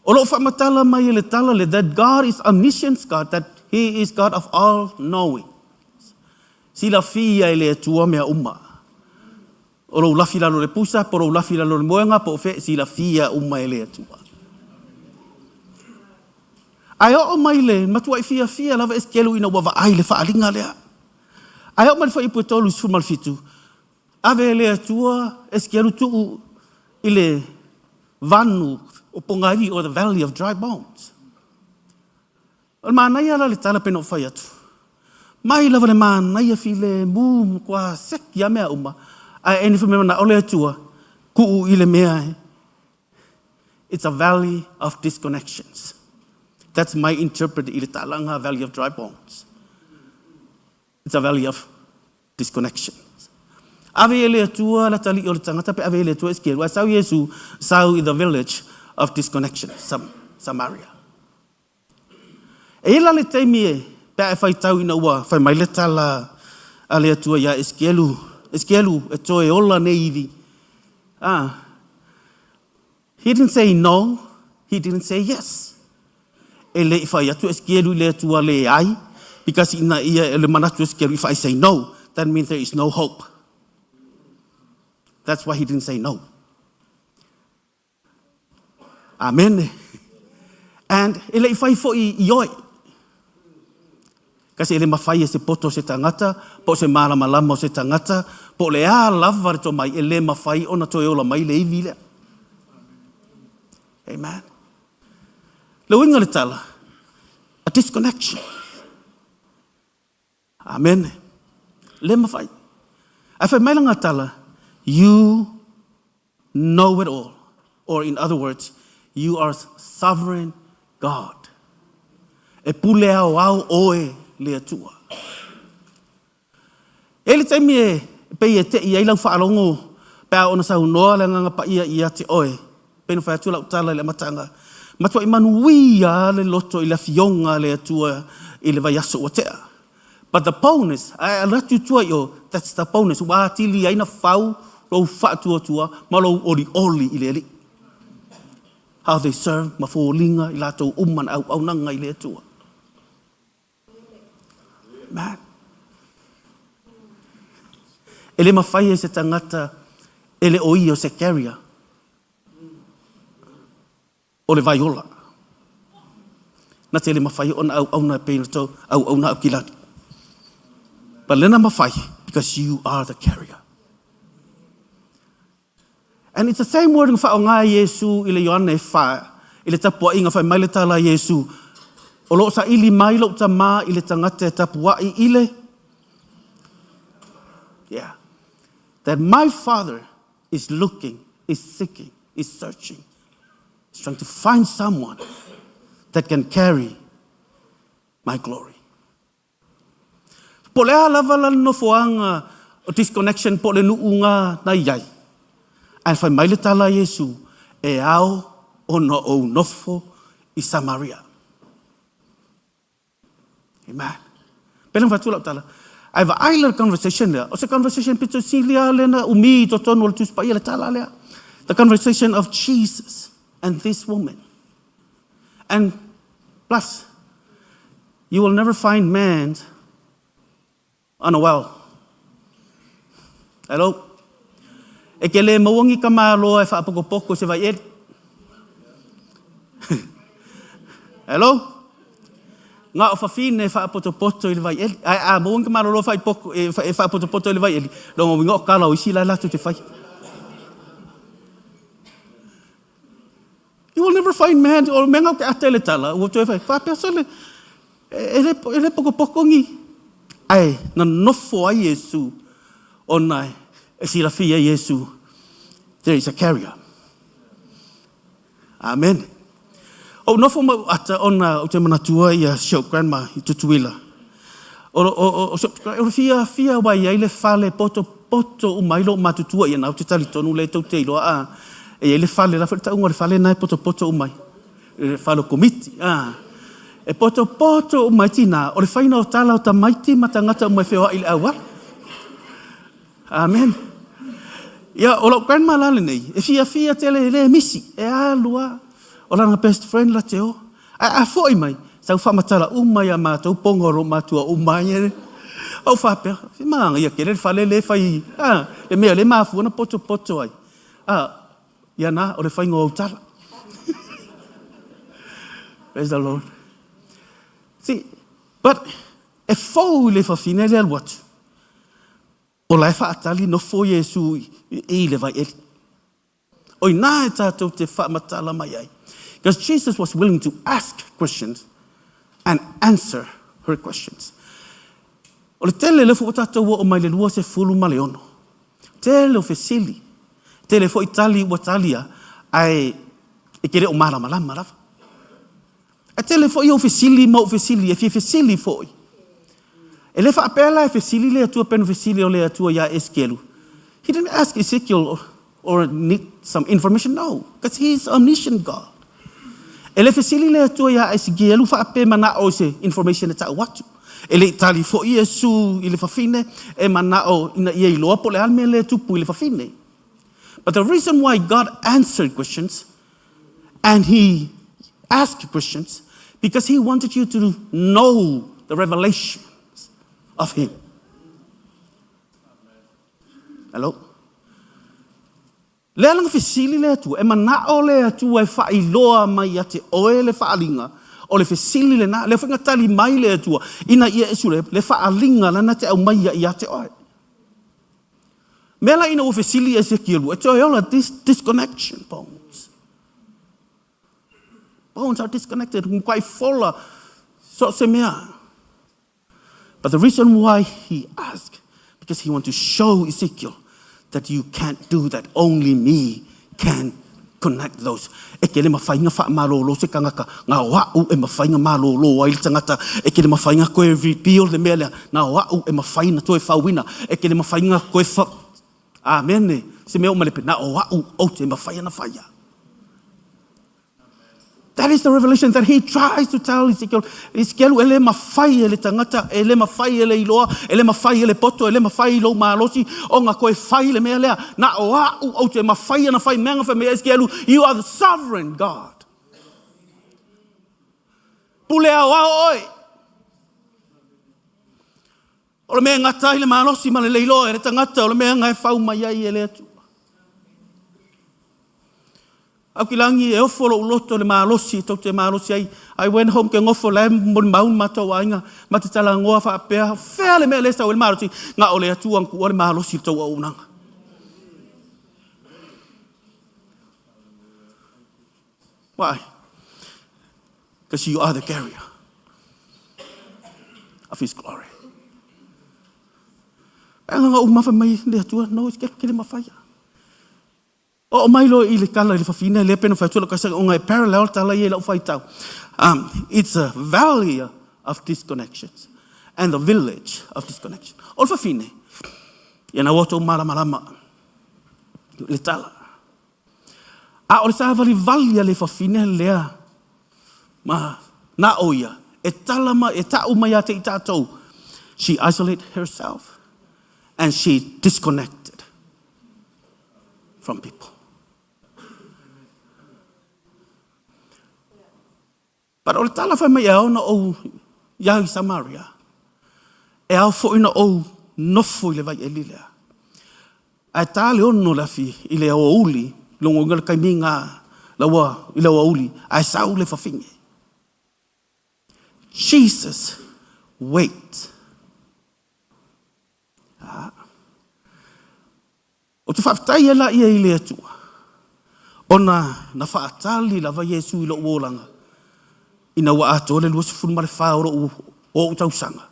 O lo o faamatala mai e le tala le that God is omniscient God, that He is God of all knowing. Silafia e le Atua mea uma. O lou lafi lalo le pusa, po lou lafi lalo le moega, po o fea, silafia uma e le Atua. Ae oo mai le matuai fiafia lava Esekielu ina ua vaai le faaaliga lea. Ae oo mai le fuaiupu e 37, ave e le Atua Esekielu tuu i le vanu. o Pogaivi or the valley of dry bones. O le manaia la le tala pei ona ou fai atu, mai lava le manaia filemu matua seki lava mea uma, ae eni fai mai manao le Atua, tuu i le mea e It's a valley of disconnections. That's my interpret i le taalaga valley of dry bones. It's a valley of disconnection. Ave e le Atua le atalii o le tagata pe ave e le Atua Esekielu. Ae sau Iesu, sau i the village of disconnection, Sam, Samaria. E i la le taimi e, pe a e faitau ina ua fai mai le tala a le Atua iā Esekielu, Esekielu, e toe ola nei ivi. Ah, he didn't say no, he didn't say yes. E le i fai atu Esekielu i le Atua leai, because ina ia e le manatu Esekielu, if I say no, that means there is no hope. That's why he didn't say no. Amene. And e le i fai foi i oe. Kasi e le mawhai e se poto o se tangata, po o se malamalama o se tangata, po o le a lava le tomai, e le mawhai ona toe ola mai le ivi lea. Amen. Le uiga le tala, a disconnection. Amene. Le mawhai. Ae fai mai lana tala, you know it all. Or in other words, you are sovereign God. E pule aoao oe le Atua. E i ai le taimi e pei e tei ai lau faalogo pe a ona saunoa le Agaga Paia ia te oe, pei ona fai atu lau tala i le amataga, matuai manuia le loto i le Afioga a le Atua i le vaiaso ua tea. But the bonus, ae alu atu i tua i o, that's the bonus, ua atili ai na fau lou faatuatua ma lou olioli i le Alii. How they serve ma foliga i latou uma na auaunaga i le Atua. Amen. E le mafai e se tagata e le o ia o se carrier o le vai ola. Na te le mafai ona auauna e pei ona tou auauna au ki lani. But lena mafai because you are the carrier. And it's the same word na faaaoga e Iesu i le Ioane 4, i le tapuaiga, fai mai le tala a Iesu, O lo o saili mai lou Tama i le tagata e tapuai i le Yeah. That my Father is looking, is seeking, is searching, is trying to find someone that can carry my glory. Po o le a lava la le nofoaga o disconnection po o le nuuga na i ai, ae fai mai le tala a Iesu, e ao ona ou nofo i Samaria. Amen. Pele na fai atu lau tala, ae vaai la le conversation lea, o se conversation pito sili lava lea na umi i totonu o le Tusi Paia le tala lea. The conversation of Jesus and this woman. And plus, you will never find man on a well. Hello? E ke le maua ni ka maloa e faapokopoko i se vai eli. Hello? Nga o fafine e faapotopoto i le vai eli. Ae a maua ni ka malolo faipoko, e, e faapotopoto i le vai eli, longa uiga o kala o isi la latou te whai. You will never find man, o mea ngau ke ate le tala, ua toe whai, whapea sole, e le, e le pokopoko ngi. Ae, na nofo ai Iesu, ona e silafia Iesu, there is a carrier. Amen. Ou nofo ma ou ata ona ou te manatua ia si ou grandma i Tutuila. O, o, o, o, o le fia, fia wai ai le fale poto poto uma ai lou matutua ia na ou te talitonu lea tou te iloa a e iai le fale la foi le tauga o le fale na e potopoto uma ai le fale o komiti a e potopoto uma ai tina o le faina o tala o tamaiti ma tagata uma e feoai i le auala amen ia o lou grandma la lenei e fiafia tele e le misi e alu a o lana best friend la te o Ae a foi mai, sau faamatala uma ia matou poga o lou matua uma ai. Ou faapea, se manaia tele le fale lea e fai, a, le mea lea e mafua ona potopoto ai. A, ia na, o le faiga o au tala. Praise the Lord. See, but e fou i le fafine le alu atu. O la e faatali nofo Iesu i le vai eli. O i ina e tatou te faamatala mai ai. Because Jesus was willing to ask questions and answer her questions. O le tele, lea foi ua tatou oo mai le 26, tele o fesili, tele foi tali ua talia, ae e te le o malamalama lava. Ae tele foi ou fesili ma ou fesili e fia fesili foi. E le faapea la e fesili le Atua pei ona fesili o le Atua ia Esekielu. He didn't ask Ezekiel or need some information, no, because he is omniscient God. E le fesili le Atua ia Esekielu faapea manao i se information e tau atu. E le i tali foi Iesu i le fafine e manao ina ia iloa po o le a le mea lea e tupu i le fafine. But the reason why God answered questions and he asked questions because he wanted you to know the revelations of him. Hello? Lea la na fesili le Atua, e manao le Atua e faailoa mai ia te oe le faaaliga o le fesili lena. Lea foi na tali mai le Atua ina ia e sue le faaaliga lana te aumaia ia te oe. Mea la ina ua fesili Esekielu, e toe ola this disconnection bones. Bones are disconnected, mukai fola, so se mea. But the reason why he asked, because he want to show Ezekiel that you can't do that, only me can connect those. E ke le mawhai nga whaamalolo se kangaka, nga o a'u e mawhai nga malolo ai le tangata, e ke le mawhai nga koe repeal le mea lea, na o a'u e mawhai na toe fauina, e ke le mawhai nga koe wha... Amene, se mea o malepe, na o a'u ou te mawhai ana whaia. That is the revelation that he tries to tell Ezekiel. Ezekiel, e le mawhai e le tangata, e le mawhai e le iloa, e le mawhai e le poto, e le mawhai i lou malosi, o nga koe whai le mea lea. Na o a'u ou te mawhai ana whai mea nga whai mea Ezekiel, you are the sovereign God. Pule ao ao oe. O le mea e gata ai le malosi ma le leiloa e le tagata, o le mea nga e fau mai ai e le Atua. Au ki langi e ofo lou loto le malosi tou te malosi ai. I went home ke ngofo la e molimau le matou aiga ma te talanoa faapea, fea le mea lea e sau ai le malosi, na o le Atua na tuua le malosi i le tou auaunaga. Why? Because you are the carrier of His glory. Pea nga uma fai mai le Atua, no, ke, ke le mawhaia. O mai loa i le tala i le fafine, lea pena whai atu lau kaisa, o ngai parallel tala ia i lau whaitau. It's a valley of disconnections and the village of disconnection. O le fafine, ia na ua tou malamalama le tala. A o le sāvalivali a le fafine lea ma na o ia, e tala mai, e ta'u mai ia te i tātou, she isolated herself and she disconnected from people. But o le tala fai mai e ao na ou iau i Samaria, e ao foi na ou nofo i le vai eli lea. Ae tā le ono le afi i le aoauli, logo inga le taimi nga laua i le aoauli, ae sau le fafine. Jesus wait. Ah. Ou te faafetai ai la ia i le Atua, ona na faatali lava Iesu i lou olaga, ina ua atoa le 24 o lou o ou tausaga.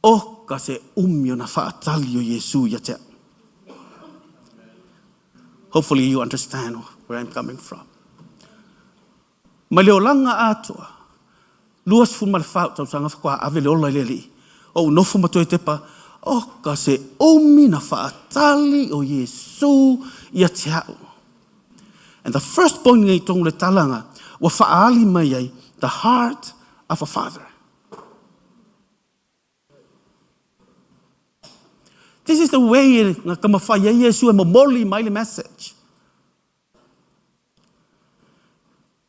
O ka se umi ona faatali o Iesu ia te au. Hopefully you understand where I'm coming from. Mai le olaga atoa, 24 ou tausaga faatoa ave le ola i le Alii, ou nofo ma toe tepa, o ka se umi na faatali o Iesu ia te au. And the first point nei tonu le talaga ua faaali mai ai the heart of a father. This is the way na tamafai ai Iesu e momoli mai le message.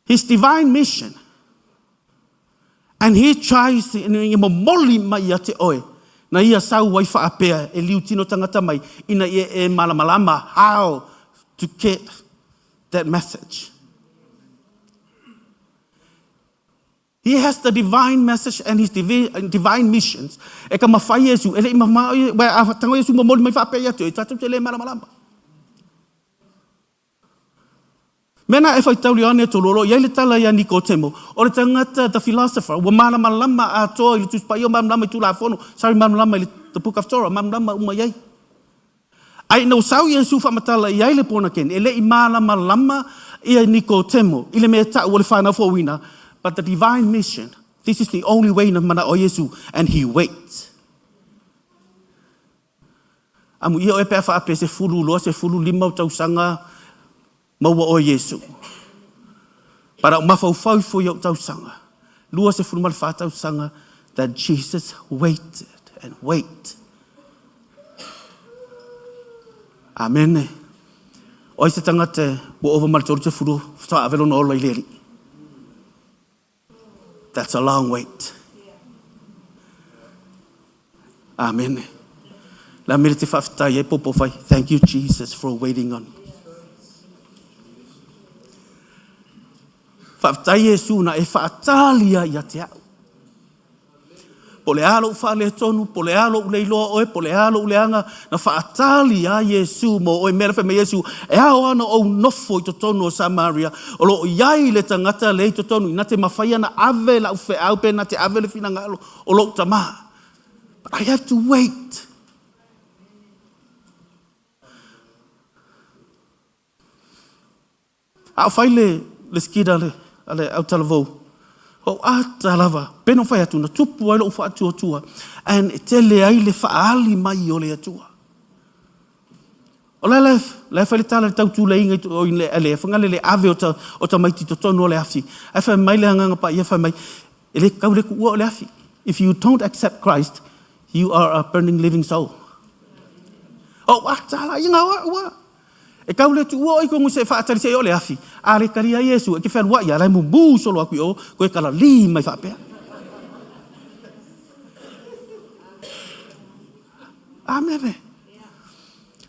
His divine mission. And he tries to, ina ia momoli mai ia te oe, na ia sau ai faapea e liu tino tangata mai, ina ia e malamalama how to get that message. He has the divine message and his divine missions. E ka mawhai Iesu, e le i mamao ia, a tango Iesu momoli mai faapea ia te oe, tatou te le malamalama. Mea na e faitau le Ioane tolu o lo o i ai le tala ia Nikotemo, o le tagata, the philosopher, ua malamalama atoa i le Tusi Paia, malamalama i Tulafono, sorry, malamalama i le the book of Torah, malamalama uma i ai. Ae ina ua sau Iesu faamatala i ai le born again, e le i malamalama ia Nikotemo i le mea e ta'u o le whanau fouina, but the divine mission, this is the only way na mana'o ai Iesu, and he waits. Amuia oe pe a faapea 12, 15 o tausaga maua oe Iesu. But au mafaufau ifo i ou tausaga, 24 tausaga that Jesus waited and wait. Amene. O ai se tagata ua ova ma le 30 faatoa ave lona ola i le Alii. That's a long wait. Amene. La mele te whaafetai e popo whai. Thank you, Jesus, for waiting on me. Whaafetai Iesu na e whaatalia ia te au. Po o le a lou faaletonu, po o le a lou le iloa oe, po o le a lou leaga, na faatali a Iesu mo oe. Mea la fai mai Iesu, e ao ana ou nofo i totonu o Samaria, o lo o i ai le tagata lea i totonu, ina te mafai ana ave lau feau pe na te ave le finagalo o lou tama. But I have to wait. A o fai le, le skid a le, a le autalavou, o ata lava, pei ona fai atu, na tupu ai lou faatuatua, and e tele ai le faaali mai o le Atua. O la la, la e fai le tala le tautuleiga i, o i le, le whangale le ave o, ta, o tamaiti totonu o le afi. Ae fai mai le agaga paia, fai mai, e le kau le kuua o le afi. If you don't accept Christ, you are a burning living soul. O ata la, i ngā ua. E kau le tuua oi kongu se whaatari se i o le afi, a le kari a Iesu e ke whenua ia lai mumu solo aku i o, koe kala li mai whaapea. Amene.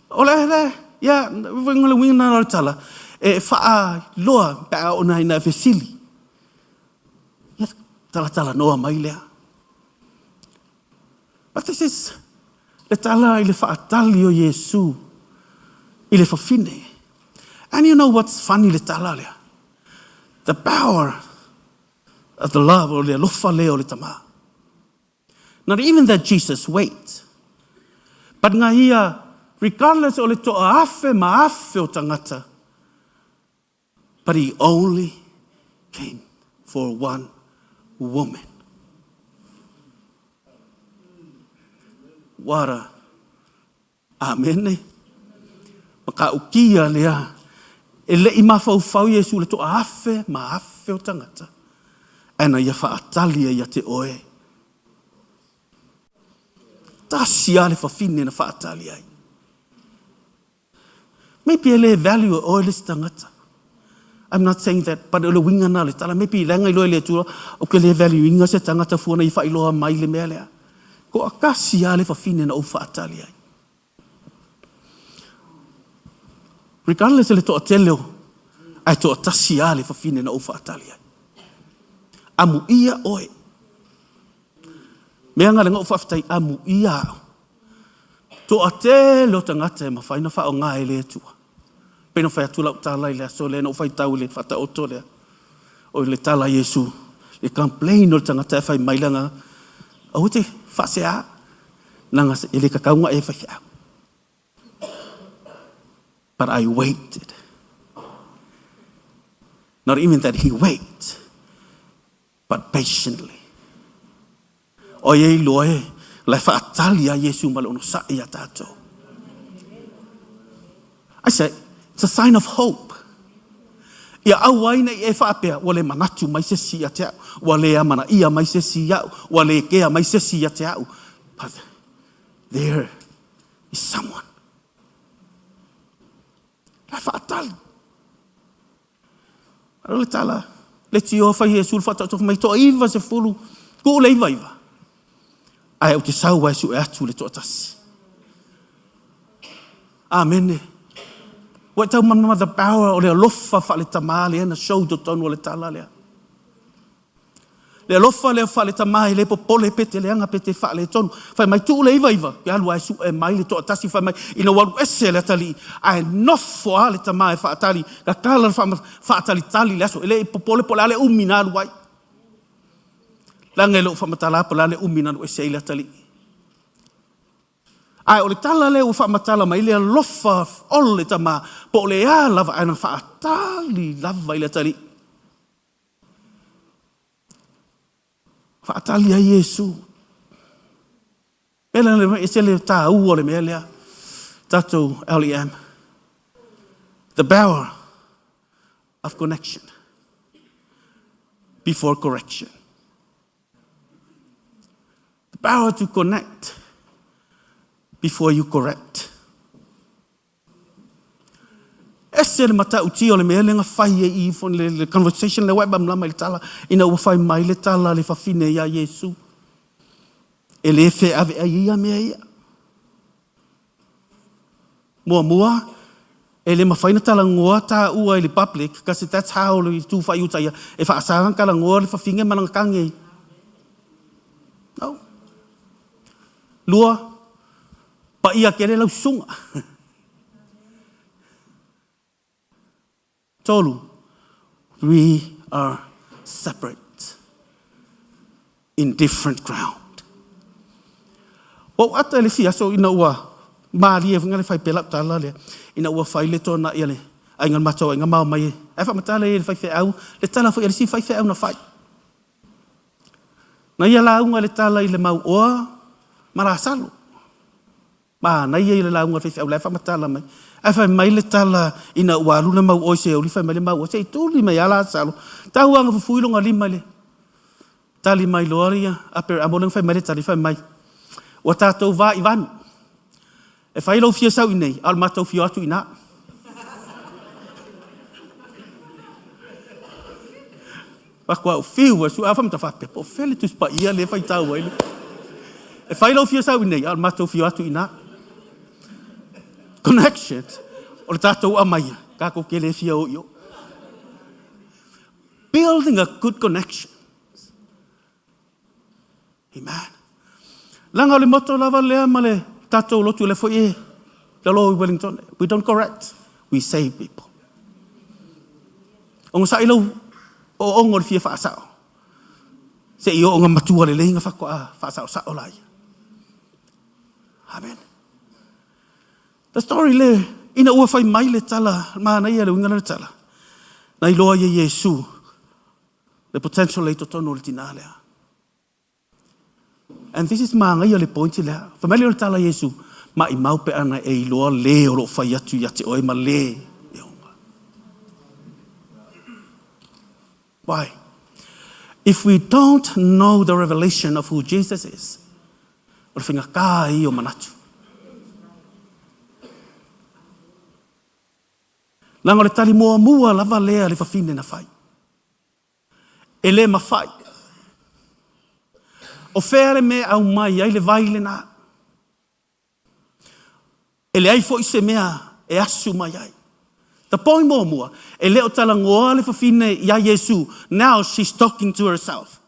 O le le, ia, winga le winga na le tala, e whaa loa pe a ona ina e fesili. Ia, tala tala noa mai lea. But this is le tala i le faatali o Iesu i le fafine. And you know what's funny le tala lea? The power of the love o le alofa lea o le tama. Not even that Jesus wait. But nga ia, regardless o le toa afe ma afe o tangata, But he only came for one woman. What a Amene. Matautia lea. E le i mafaufau Iesu i le toaafe ma afe o tagata, ae na ia faatali ai ia te oe. Tasi lava le fafine na faatali ai. Maybe e le value e oe le isi tagata. I'm not saying that, but o le uiga na o le tala. Maybe leaga iloa e le Atua, ou te le value ina se tagata fua na ia faailoa mai le mea lea. Toatasi lava le fafine na ou faatali ai. Regardless o le toatele o, ae toatasi lava le fafine na ou faatali ai. Amuia oe. Mea nga le nga ou faafetai, amuia au. Toatele o tagata e mafai ona faaaoga e le Atua. Pei ona fai atu lau tala i le aso lea na ou faitau i le faataoto lea, o le tala a Iesu, le complain o le tagata e fai mai le agaga, aua te faasea, leaga e le tatau ona e faifeau. But I waited. Not even that he wait, but patiently. O ia iloa e la e faatali a Iesu ma le onosai iā tatou. I say, it's a sign of hope. Ia aua ai ne i e faapea, ua le manatu mai se isi ia te au, ua le amanaia mai se isi ia'u, ua le kea mai se isi ia te au. But there is someone. La e faatali. O le tala, le tio fai Iesu le faataoto mai toa 90, tuu le iva iva. Ae ou te sau ai sue atu le toatasi. Amene. Ua e tau manama the power o le alofa faale tama lea na show totonu o le tala lea. Le alofa lea faale-tama e le popole pe te leaga pe te faaletonu. Fai mai tuu le ivaiva, ke alu ae sue mai le toatasi fai mai ina ua alu ese le atalii ae nofo a le tama e faatali, tatala le faatalitali le aso, e le i popole po o le a le umi na alu ai. Leaga e le o faamatala po o le a le umi na alu ese ai le atalii. Ae o le tala lea ua faamatala mai le alofa o le tama po o le a lava ae na faatali lava i le atalii. Faatali ai Iesu. Mea lea e ese le taua o le mea lea. Tatou LEM. The power of connection before correction. The power to connect before you correct. Ese le matautia o le mea lea na fai e i le conversation lea ua e malamalama i le tala ina ua fai mai le tala a le fafine iā Iesu. E le feaveai ia mea ia. Muamua, e le mafai na talanoa taua i le public kasi that's how le itu fai-uta ia e faasa na talanoa le fafine ma lana tane. No. Lua, paia tele lau susuga. Tolu, we are separate in different ground. Ua ou ata i le isi aso ina ua malie foi le fai pea lau tala lea, ina ua fai le toanai a le aiga le matou aiga ma omai ae faamatala i le faifeau le tala foi a le isi faifeau na fai. Na ia lauga le tala i le mauoa ma Lasalo. Manaia ia le lauga a le faifeau la e faamatala mai. Ae fai mai le tala ina ua alu le mauoa i Seoli, fai mai le mauoa, se i tuli mai lava Lasalo, tau lava ina fufui lona lima i le tali mai loa ia Aperamo lea na fai mai le tali, fai mai, ua tatou va i vanu. E fai lou fia sau i inei, a o le matou fia o atu i ina. Faatoa ou fiu e sue, a fai faapea, po o fea le Tusi Paia lea e faitau ai le. E fai lou fia sau i nei, a o le matou fia o atu i ina. Connections, o le tatou amaia, tatou te le fia o i o. Building a good connection. Amen. Leaga o le motto lava lea ma le tatou lotu lea foi e lalo i Wellington. We don't correct, we save people. Ogasai lou ooooga o le fia faasao. Se i oo ina matua lelei ona faatoa faasaosao laia. Amen. The story le, ina ua fai mai le tala, manaia le uiga lea o le tala, na iloa ai e Iesu le potential e i totonu o le tinā lea. And this is manaia le point lea. Fai mai lea o le tala a Iesu, maimau pe ana e iloa le o lo o fai atu ia te oe ma le e oga. Why? If we don't know the revelation of who Jesus is, o le faigata ia o manatu. Leaga o le tali muamua lava lea a le fafine na fai. E le mafai. O fea le mea e aumai ai le vai lena? E leai foi se mea e asu mai ai. The point muamua, e le o talanoa le fafine iā Iesu, now she's talking to herself.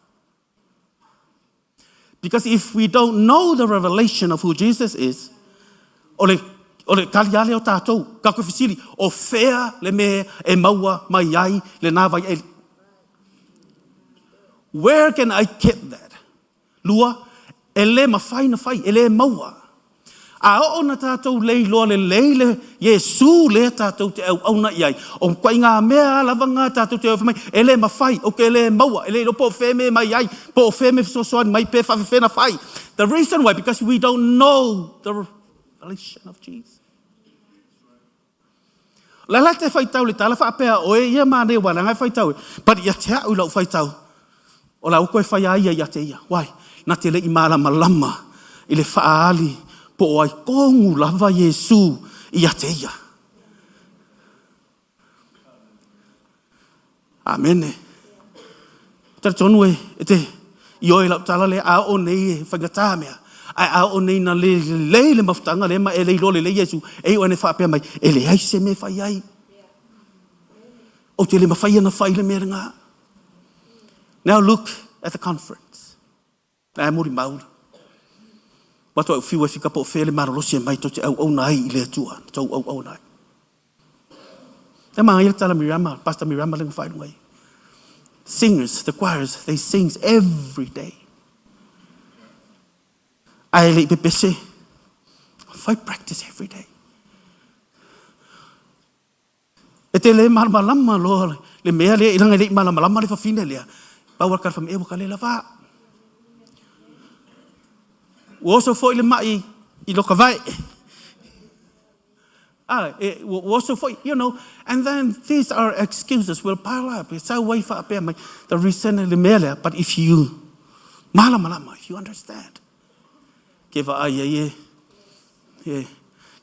Because if we don't know the revelation of who Jesus is, o le, o le tali lava lea o tatou, tatou fesili, o fea le mea e maua mai ai lena vaieli? Where can I get that? Lua, e le mafai na fai, e le maua. A oo na tatou leiloa lelei le Iesu lea tatou te auauna i ai, o ituaiga mea lava na tatou te fai mai, e le mafai, ou te le maua, e le iloa po o fea mea mai ai, po o fea mea fesoasoani mai, pe faafefea na fai. The reason why, because we don't know the revelation of Jesus. O le ala te faitau le tala faapea oe ia manaia ua leaga e faitau e, but ia te a'u i la'u faitau, o la ua toe fai a ia ia te ia. Why? Na te le i malamalama i le faaali po o ai tonu lava Iesu ia te ia. Amene. Talitonu e, e te ioe i lau tala lea, a oo nei e faigata mea, ae a oo nei na le lelei le mafutaga lea ma e le iloa lelei Iesu, e iu ane faapea mai, e leai se mea e fai ai. Ou te le mafai ona fai le mea lena. Now look at the conference. Ae molimau le matou au fiu e fika po o fea le malolosi e mai tou te auauna ai i le Atua na tou auauna ai. E manaia le tala Miriama, Pastor Miriama lea na faailuga ai. Singers, the choirs, they sings every day. Ae le i pepese, fai practice every day. E te le malamalama loa le mea lea, leaga e le i malamalama le fafine lea, pau lava le tala fai mai, e ua ta le lava. Ua oso foi le mai i lota vae. Ah, e, ua oso foi, you know, and then these are excuses will pile up. E sau ai faapea mai, the reason le mea lea, but if you malamalama, if you understand, ke vaai ai e, E,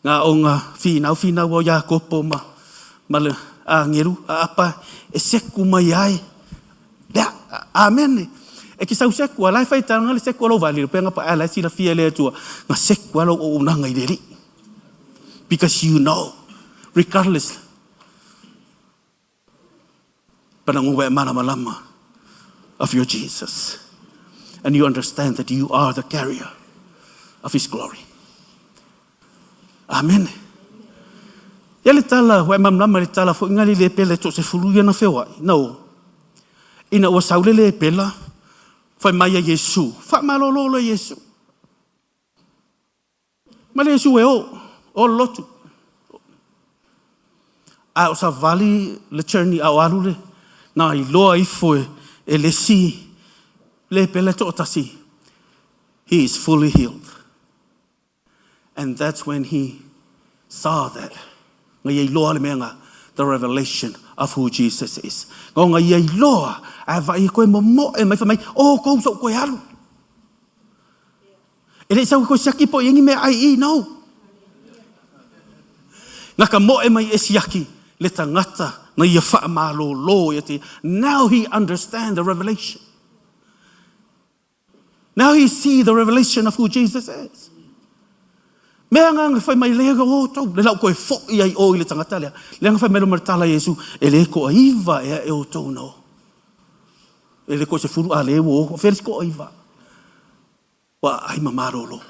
ngā o ngā whinau whinau o Iakopo ma, ma le āngeru a apa e seku mai ai. Lea, amene. E ki sau seku, a lai whai taonga le seku a lou vali, penga pa a lai silafia le Atua, nga seku a lou auaunaga i le Alii. Because you know, regardless, Panangoa e malamalama of your Jesus. And you understand that you are the carrier of His glory. Amen. Ia le tala, ua e malamalama i le tala foi ngali le pela e toasefulu ia na feoai. No. Ina ua sau le le pela, fai mai ia Iesu, faamalolo loa Iesu. Ma le Iesu e o, o le lotu. A o savali le journey a o alu le, na iloa ifo e, e le isi le pele toatasi, he is fully healed. And that's when he saw that. Nga ia iloa le mea nga, the revelation of who Jesus is. Nga nga ia iloa, a vai e koe momoe mai wha mai, o kou sou koe alu. E le i sau e koe siaki po i engi mea ai i, no. Na ka moe mai e siaki le tangata na ia whaamalōlō ia te. Now he understand the revelation. Now he see the revelation of who Jesus is. Mea nga nga whai mai le o tau, le lau koe fo'i ai o i le tangata lea. Le nga whai mai lo maritala Iesu, e le koa iva ea e o tau no. E le koa se furu a le o, o whia koa iva. Ua aai ma malolo.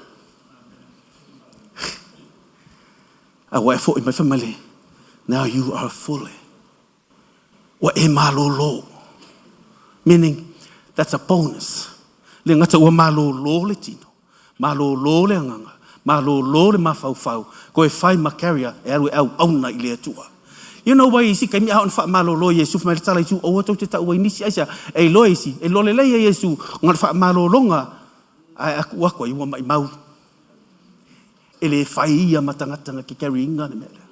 A ua e foʻi mai fai mai le, Now you are fully. Ua e malolo. Meaning, that's a bonus. Le gata ua malolo le tino, malolo le agaga, malolo le mafaufau, koe fai ma carrier e alu e auauna i le Atua. You know why isi taimi a ona faamalolo Iesu fai mai le tala Iesu aua tou te taua i nisi aisea e iloa isi e iloa lelei e Iesu ona le faamalologa ae aku aku ai ua maimau e le fai ia ma tagata na ke carry inga le mea lea.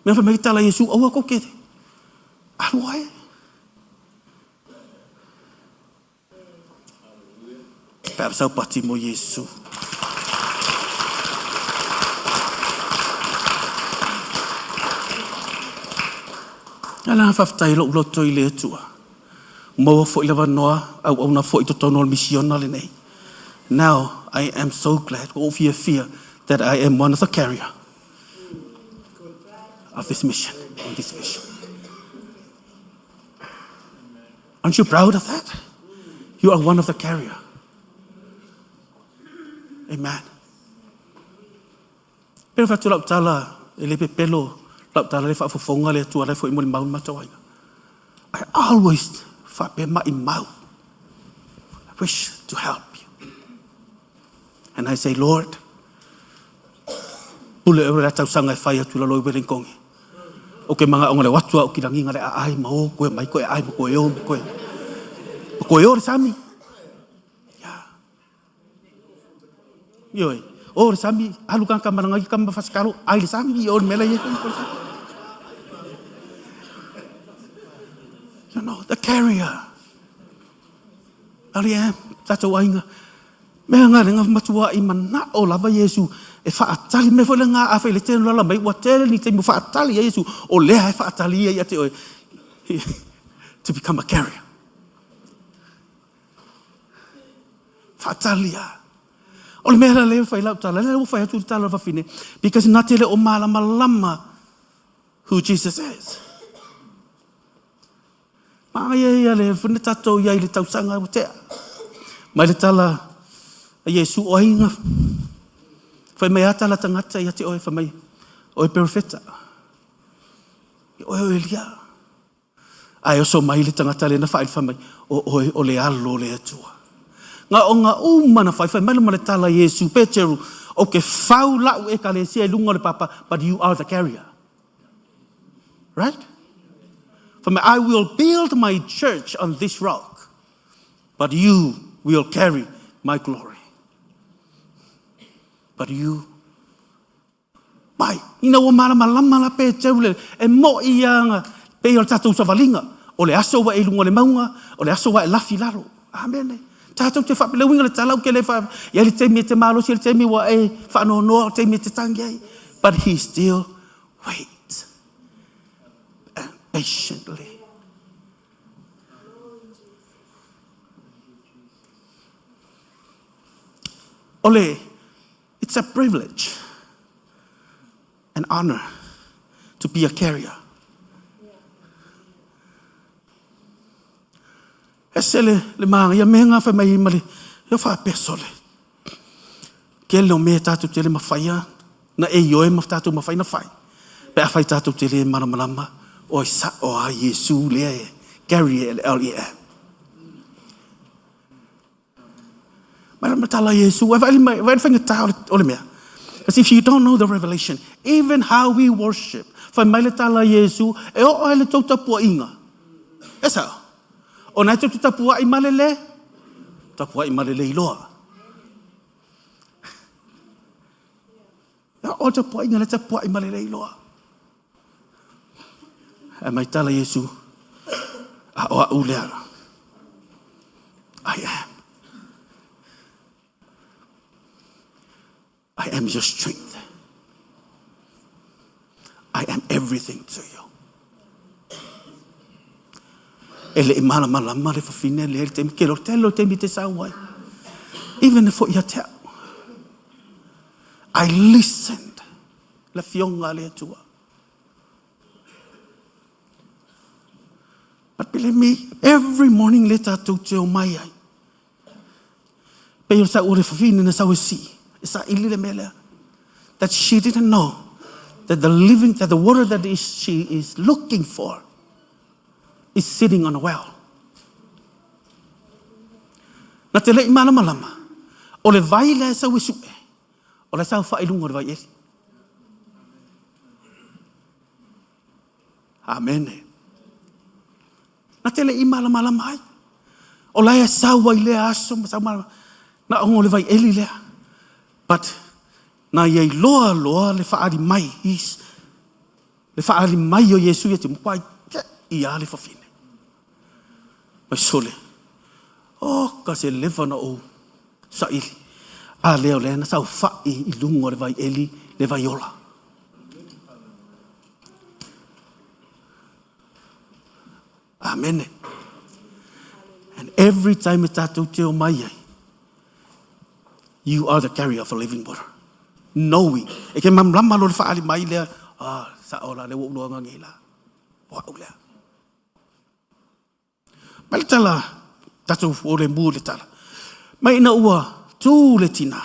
Mea fai mai le tala Iesu aua tou te alu ai. Pe a sau pati mo Iesu. Ala faafetai lou loto i le Atua. Maua foi le avanoa auauna foi i totonu o le misiona lenei. Now I am so glad, ua ou fiafia that I am one of the carrier of this mission and this vision. Aren't you proud of that? You are one of the carrier. Amen. Pelo fatu lau tala, e le pepelo, lau tala le faafofoga le Atua la e foi molimau le matou aiga. I always faapea maimau. I wish to help you. And I say, Lord, pule oe le tausaga e fai atu lalo i Wellington. O ke manaʻo le o atu au ki langi le aai ma o koe mai koe ai ma koe o ma koe. Ma koe o le sami. Ya. Ioe. O le sami, alu ka ka maranga i ka mafasikalo, ai le sami, o le mela i e koe le sami. You know, the carrier. Ali e, tatou aiga. Mea nga le nga matuaʻi manaʻo lava Iesu e faatali mea foi le nga a fai le tele lala mai ua tele ni taimi faatali ia Iesu o lea e faatali ia ia te oe to become a carrier. Faatali ia. O le mea la lea fai lau tala, lea ua fai atu le tala vafine, because na te le o malamalama who Jesus is. Manaia ia le fune tatou i ai i le tausaga ua tea. Mai le tala a Iesu o ai na fai mai a tala tagata ia te oe fai mai oe perofeta. Oe o Elia. Ae oso mai le tagata lea na faaili fai mai, O oe o le Alo o le Atua. Na o na uma na fai, fai mai ma le tala Iesu, Peteru, ou te fau la'u ekalesia i luga o le papa, but you are the carrier. Right? Fai mai, I will build my church on this rock, but you will carry my glory. But you Pai, ina ua malamalama la Peteru le, e moʻi ia na pei o le tatou savaliga, o le aso ua e i luga o le mauga, o le aso ua e lafi i lalo. Amene. Tatou te faapea, le uiga o le tala ou te le fa, i ai le taimi e te malosi, le taimi ua e faanoanoa, o le taimi e te tangi ai. But he still wait and patiently. O le It's a privilege and honor to be a carrier. Ese le, le māngaia me ngā whai mai ma le leo whaapeso le. Ke leo me tātou te le mawhaia, na e ioe ma tātou mawhai na whai. Pe a whai tātou te le malamalama, o ai sa o a Iesu lea e carry e le L-E-A. Mai le tala Iesu, e vaai mai, vaai le faigata o le mea. Because if you don't know the revelation, even how we worship, fai mai le tala Iesu, e oo ai le tou tapuaiga. E sao? O na e tou te tapuai ma le le, tapuai ma le le iloa. E oo le tapuaiga le tapuai ma le le iloa. Ae mai tala Iesu, a o a'u lea. I am. I am your strength. I am everything to you. E le i malamalama le fafine lea i le taimi, ke lo tele o taimi te sau ai. Even fo ia te au. I listened. Le afioga a le Atua. But believe me, every morning le tatou te omai ai. Pei o sa ua le fafine na sau e sii, e saili le mea lea. That she didn't know that the living, that the water that is, she is looking for is sitting on a well. Na te lei malamalama, o le vai lea e sau e sue, O le saofai i luga o le vaieli. Amene. Na te le i malamalama ai. O la e sau ai lea aso ma sau malamalama. Na ongo le vaieli lea. But na ia iloa loa le faali mai. Is, le faali mai o Iesu ia te matua i a le fafine. Mai sole. Oh, ka se leva na ou saili. A lea o lea na saofai i luga o le vaieli le vaiola. Amene. And every time e tātou te o mai ai, you are the carrier of a living water. Knowing. E ke mamlama lo le whaali mai lea, ah, sa ola le ua uloanga nge la. O au lea. Mai le tala, tatou o le mu le tala. Mai ina ua tū le tina,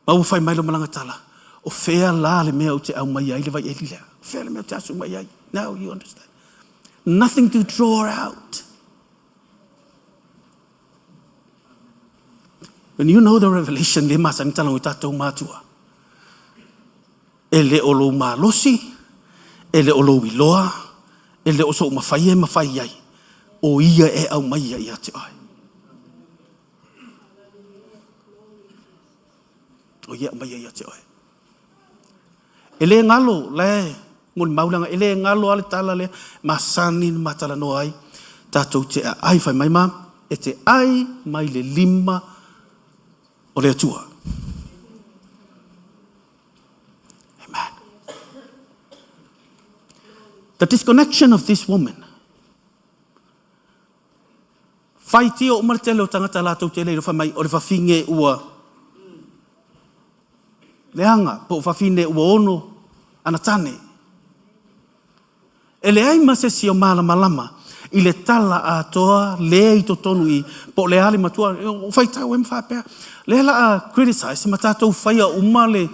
ma ua fai mai lo malaga tala, o fea la le mea ou te aumai ai le vaieli lea? O fea le mea ou te asu mai ai? Now you understand. Nothing to draw out. When you know the revelation, le masani tala o tatou mātua. E le o lou malosi, e le o lou iloa, e le o sou mafai e mafai ai, o ia e aumaia ia te oe. O ia e aumaia ia te oe. E le galo, le molimau leaga, e le galo a le tala lea, masani na matalanoa ai, tatou te aai, fai mai ma, e te ai mai le lima o le Atua. Amen. The disconnection of this woman. Whai tio uma le tele o tangata latou te leiro whai mai o le whawhinge ua leanga po o whawhine ua ono ana tane. E leai ma se si o malamalama. I le tala atoa lea i totonu i po o le a le matua, o faitau ai ma faapea, lea la a criticize ma tatou faia uma le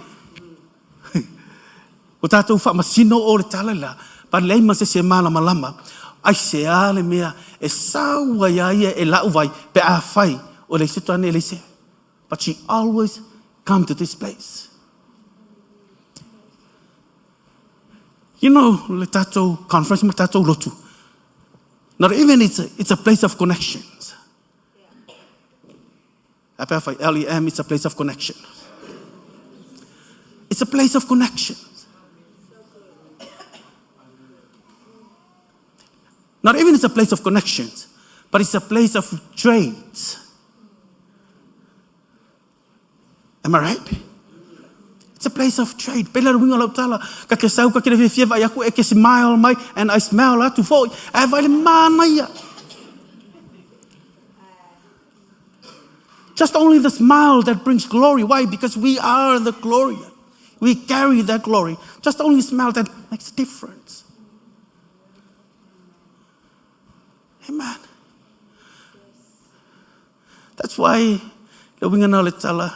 ua tatou faamasino o le tala le la, but leai ma se isi e malamalama aisea le mea e sau ai a ia e la'u vai pe afai o leai se tane leai se but she always come to this place. You know, le tatou conference ma tatou lotu, not even it's a, it's a place of connections. A pe afai, LEM, it's a place of connection. It's a place of connection. Not even it's a place of connections, but it's a place of trades. Am I right? It's a place of trade. Pele le winga lau tala, ka ke sau, ka ke le fiafia vai aku, e ke smile mai, and I smell atu foi. E vai le manaia. Just only the smile that brings glory. Why? Because we are the glory. We carry that glory. Just only smile that makes a difference. Amen. That's why le uiga na o le tala,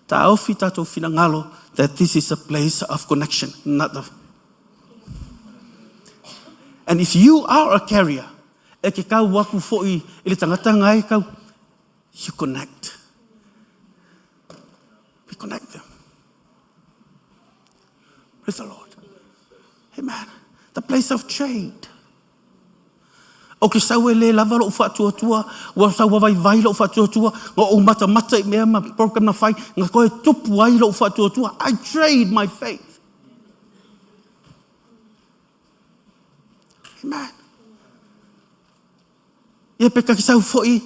taofi tatou finagalo that this is a place of connection, not the And if you are a carrier, e ke kau aku foi i le tangata ngai kau, you connect. We connect them. Praise the Lord. Amen. The place of trade. O ke sau e lē lava loʻu faatuatua, ua sau ua vaivai loʻu faatuatua, na ou matamata i mea ma program na fai, na toe tupu ai loʻu faatuatua. I trade my faith. Amen. Ia pe ka sau foi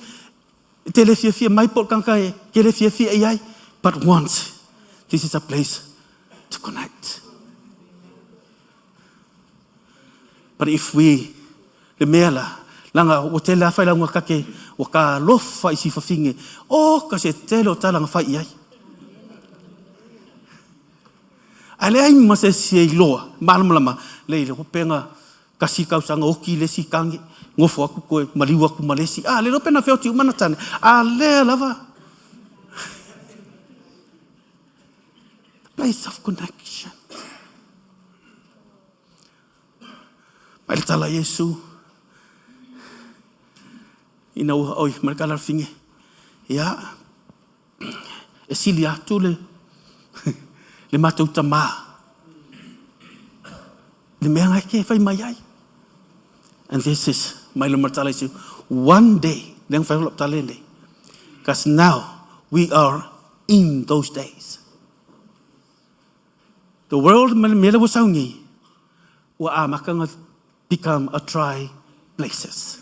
e te le fiafia mai po o le tagata e ke le fiafia i ai. But once, this is a place to connect. But if we, le mea la, langa ua tele a failauga kake ua ka alofa i si fafine, oh ka se tele o tala na fai i ai. Ae leai ma se isi e iloa, malamalama, le i le hopenga kasi kausaga oki le isi kange, ngofo aku koe, maliu aku ma le isi. Ah, le iloa pe na feoti uma na tane. A lea lava. The place of connection. Mai le tala Iesu ina ua oi mai le tala finge. Ia, e sili atu le, le matou tamā. Le mea ngai ke whai mai ai. And this is mai le matala Iesu. One day, le ang whai holo tale nei. Because now we are in those days. The world ma le mea lea ua sau nei, ua amata ona become a dry places.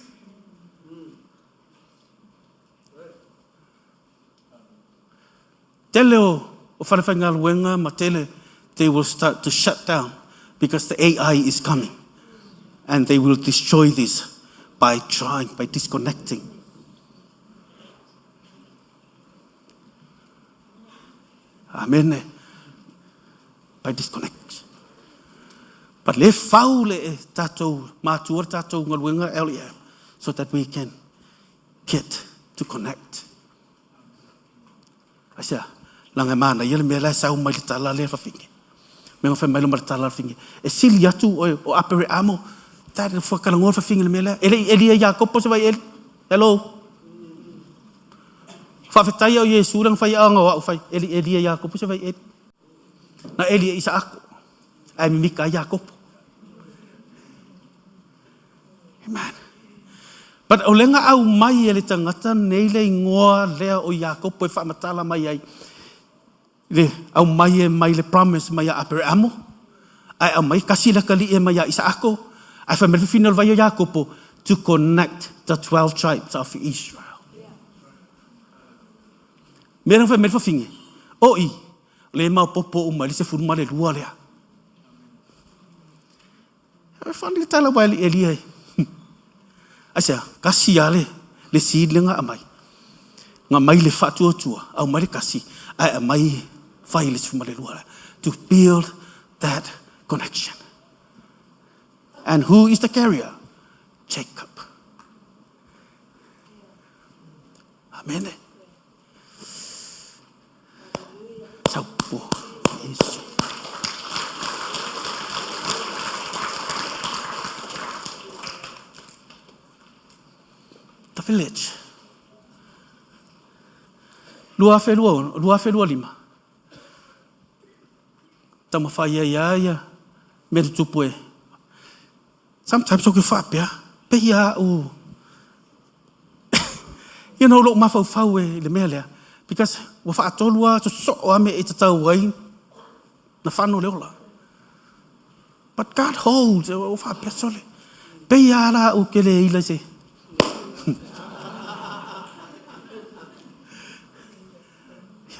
Tele o, o whalewhaigaluega ma tele, they will start to shut down because the AI is coming and they will destroy this by trying, by disconnecting. Amene. By disconnect. But le fau le e tatou matua le tatou galuega LEM so that we can get to connect. Aisea, langa e manaia le mea la e sau mai le tala lea fafine. Mea nga fai mai lo ma le tala fafine. E sili atu o, o Apereamo, tari le whakarangoa fafine le mea lea. E le i Elia Iakopo se vai Eli. Hello. Faafetai o Iesu lea na fai aoga o au fai Eli Elia Iakopo se vai Eli. Na Eli e Isaako. Ae mimika ai Iakopo. Amen. But o lenga au mai e le tagata nei le ingoa lea o Iakopo e faamatala mai ai le aumai e mai le promise mai a Aperamo, ae aumai kasi le akalii e mai a Isaako, ae fai mai le fafine o le vai o Iakopo, to connect the 12 tribes of Israel. Mea na fai mai le fafine, o i, le maopopo uma i le 12 lea. E funny le tala ua e elia e. Aisea, kasi a le, le seed le nga amai. Nga mai le faatuatua, au mai le kasi, ae amai fai le 12. To build that connection. And who is the carrier? Jacob. Amene. Sau Iesu. The Village. 2026, 2025. Taumafai ai a ia mea tutupu e. Sometimes ou te faapea, pei a au you know, lou mafaufau e le mea lea, because ua faatolu a sosoo a mea e tatau ai na fano le ola. But God holds, ua faapea sole, pei a la au ke le ila se. You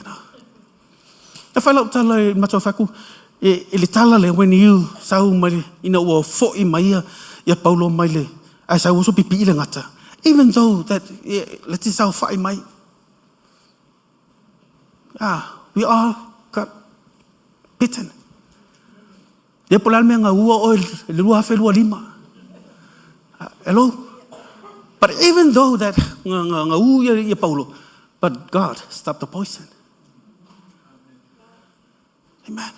know. E whai lau tala e matua whaku, e, e le tala le when you sau mai le, ina ua fo'i mai ia, ia Paulo mai le, ai sau oso pipi i le ngata. Even though that, e, le te sau whai mai. Ah, we all got bitten. Le po le mea nga ua oe le 2025. Hello? But even though that nga, nga, nga u ia, ia Paulo, but God stopped the poison. Amen.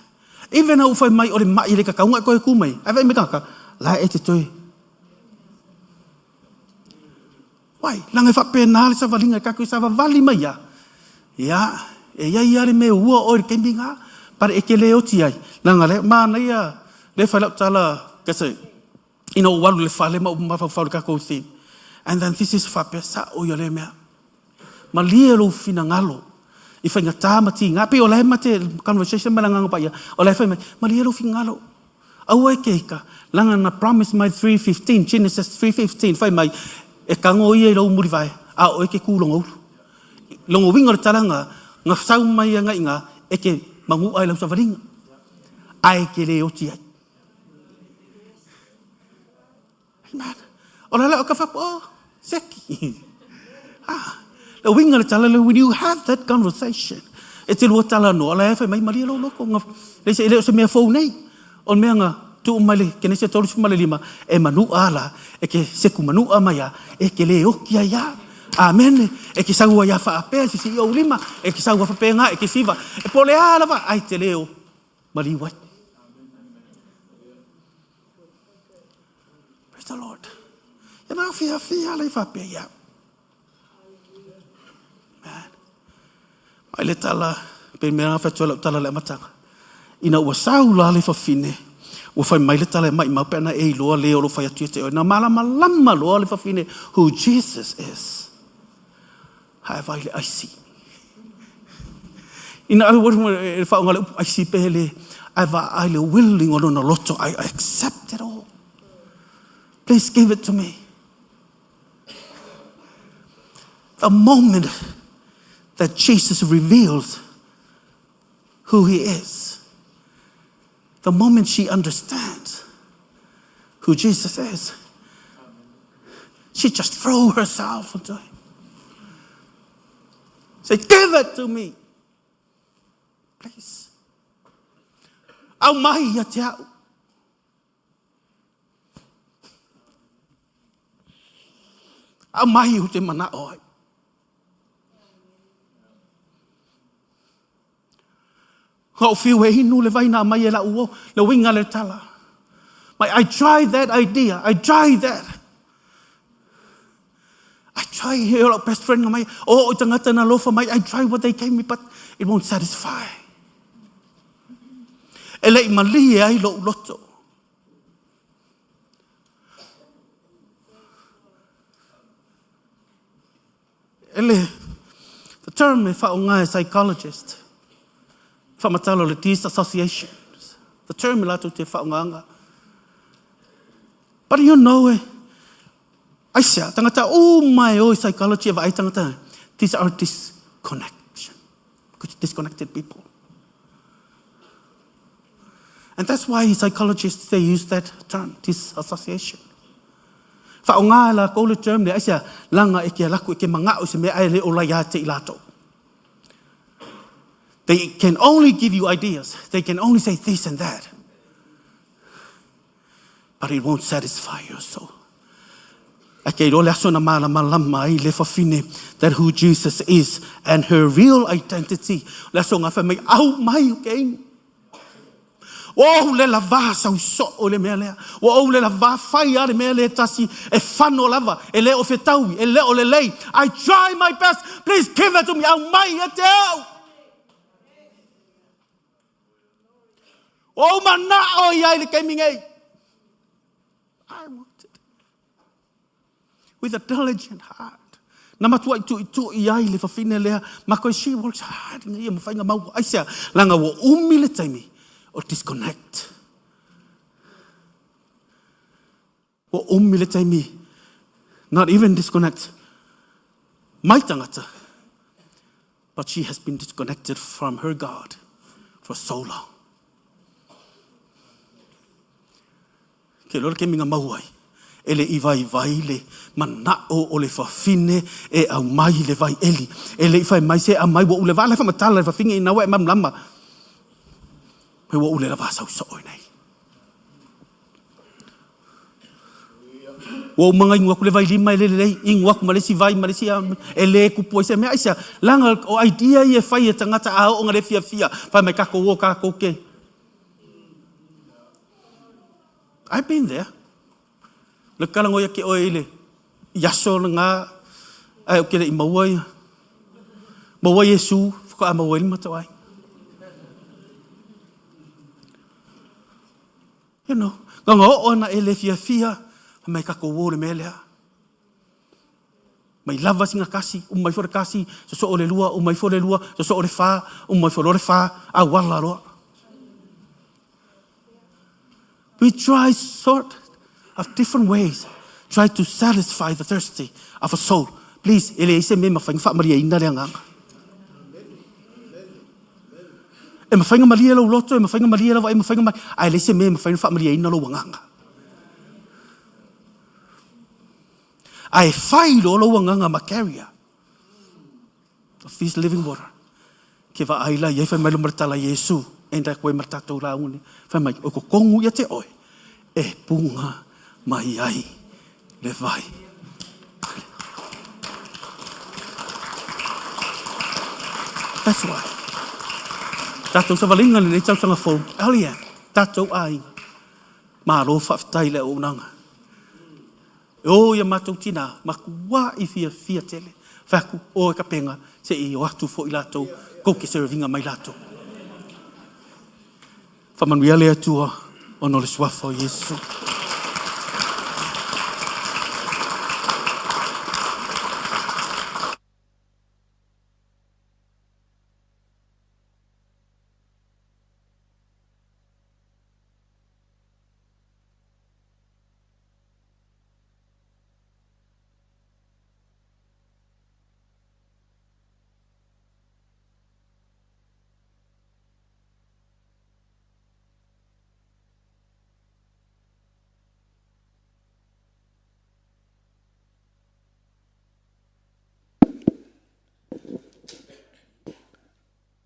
Even au whai mai o le mai le kakaunga e koe ku mai. Ai whai me kaka, la e te toi. Wai, langa e whapena le savalinga e kaku i savavali mai ia. Ia, e ia ia le me ua o le kemi ngā, pare e ke le oti ai. Langa le, māna ia, le whai lau tala, kese, ina o walu le fale ma mafaufau le kakou theme. And then this is whapea sa o ia le mea. Malie lou finagalo i faigata ma tiga. Pei o la e mate conversation ma le Agaga Paia, o la e fai mai, malie lou finagalo. Aua e keika, leaga na promise mai 3:15, Genesis 3:15, fai mai, e kago ia i lou mulivae, a o oe ke ku lona ulu. Lona uiga o le talaga, na sau mai aga i ina, e ke manu'a i lau savaliga, ae e ke le oti ai. Amen. O le ala o ka whapu, oh, seki. Ah, le uiga le tala le, when you have that conversation, e te lua tala no, ala e whai mai maria lo loko, nga, le se, le o se mea fou nei. O le mea nga, tuu mai le Kenese 35, e manu ala, e ke seku manu a mai a, e ke le oki ai a. Amen. E ke saua ia whaapea, sisi i ou lima, e ke saua whapea ngā, e ke siva. E po le a lava, ai te leo, maliu ai. Praise the Lord. E mea whia whia le whapea ia. Man. Mai le tala, pe mea whatua lau tala le amatanga. Ina ua sau la le whawhine, ua whai mai le tala e mai mau pe ana e iloa le olo whai atu e te oe. Na malama lama loa le whawhine who Jesus is. Hae vai le aisi. Ina au e whaonga le upu aisi pe le, ai va ai le willing o lona loto, I accept it all. Please give it to me. The moment that Jesus reveals who he is, the moment she understands who Jesus is, she just throw herself onto him. Say, give it to me. Please. Au mai ia te au. Au mai u te mana o ai. Ka whiu e inu le vaina mai e la uo, le winga le tala. Mai, I tried that idea. I tried that. I try he lau best friend mai, oh, o tangata na lofa mai, I try what they gave me, but it won't satisfy. E lei malie ai lou loto. E le, the term e whaonga e psychologist, whamatala le disassociation, the term e latou te whaongaanga. But you know e, aisea, tangata uma e oi psychology e vaai tangata, these are disconnection, disconnected people. And that's why psychologists, they use that term, disassociation. Whaonga e lākou le term le aisea, langa e ke alaku e ke manga'o i se mea ae le ola iā te i lātou. They can only give you ideas. They can only say this and that. But it won't satisfy your soul. Ae ke iloa le aso na malamalama ai le fafine that who Jesus is and her real identity. Le aso nga fai mai, au mai o ke inu. Ua ou le lavā sau soo i le mea lea. Ua ou le lavā fai a le mea lea e tasi e fano lava, e le o fetaui, e le o lelei. I try my best, please give it to me, aumai ia te au. Ua ou manao i ai i le taimi nei. I want it. With a diligent heart. Na matuai tuitui ai le fafine lea, ma koe she works hard ina ia mafai ona maua. Aisea? Leaga ua umi le taimi o disconnect. Ua umi le taimi, not even disconnect mai tangata, but she has been disconnected from her God for so long. Ke loa le taimi na mau ai, e le i vaivai le manao o le fafine e aumai le vai eli. E le i fai mai se aumai ua ou le va la e faamatala le fafine ina ua e malamalama mai ua ou le lava sau soo i nei. Ua uma ona inu atu le vailima e le lelei, inu atu ma le isi vai ma le isi e le tupu ai se mea. Aisea? Leaga o idea ia e fai e tagata a oo ina le fiafia, fai mai tatou o tatou te. I've been there. Le talanoa ia te oe i le i aso lena ae ou te le i maua ia maua Iesu faatoa maua ai le matou aiga. You know, na ona oo ana e le fiafia, fai mai tatou o i le mea lea. Mai lava sina tasi, uma ifo le tasi, sosoo le lua, uma ifo le lua, sosoo le fa, uma ifo loa le fa, auala loa. We try sort of different ways try to satisfy the thirsty of a soul. Please, e leai se mea e mafai ona faamalieina le agaga. E mafai ona malie lou loto, e mafai ona malie lau vaai, e mafai ona malie, ae leai se mea e mafai ona faamalieina lou agaga. Ae fai loa lou agaga ma carrier of this living water. Ke vaai la iai fai mai lo ma le tala Iesu enda koe ma le tatou lauga nei. Fai mai o totonu ia te oe e punga mai ai le vai. That's why. Tatou savaliga lenei tausaga fou, Elian, tatou aiga. Malo faafetai i le auaunaga. E o i a matou tina, matuai fiafia tele. Fai atu, o e Kapena, se i o atu foi latou, tou te serve ina mai latou. Faamanuia le Atua ona o le Suafa o Iesu.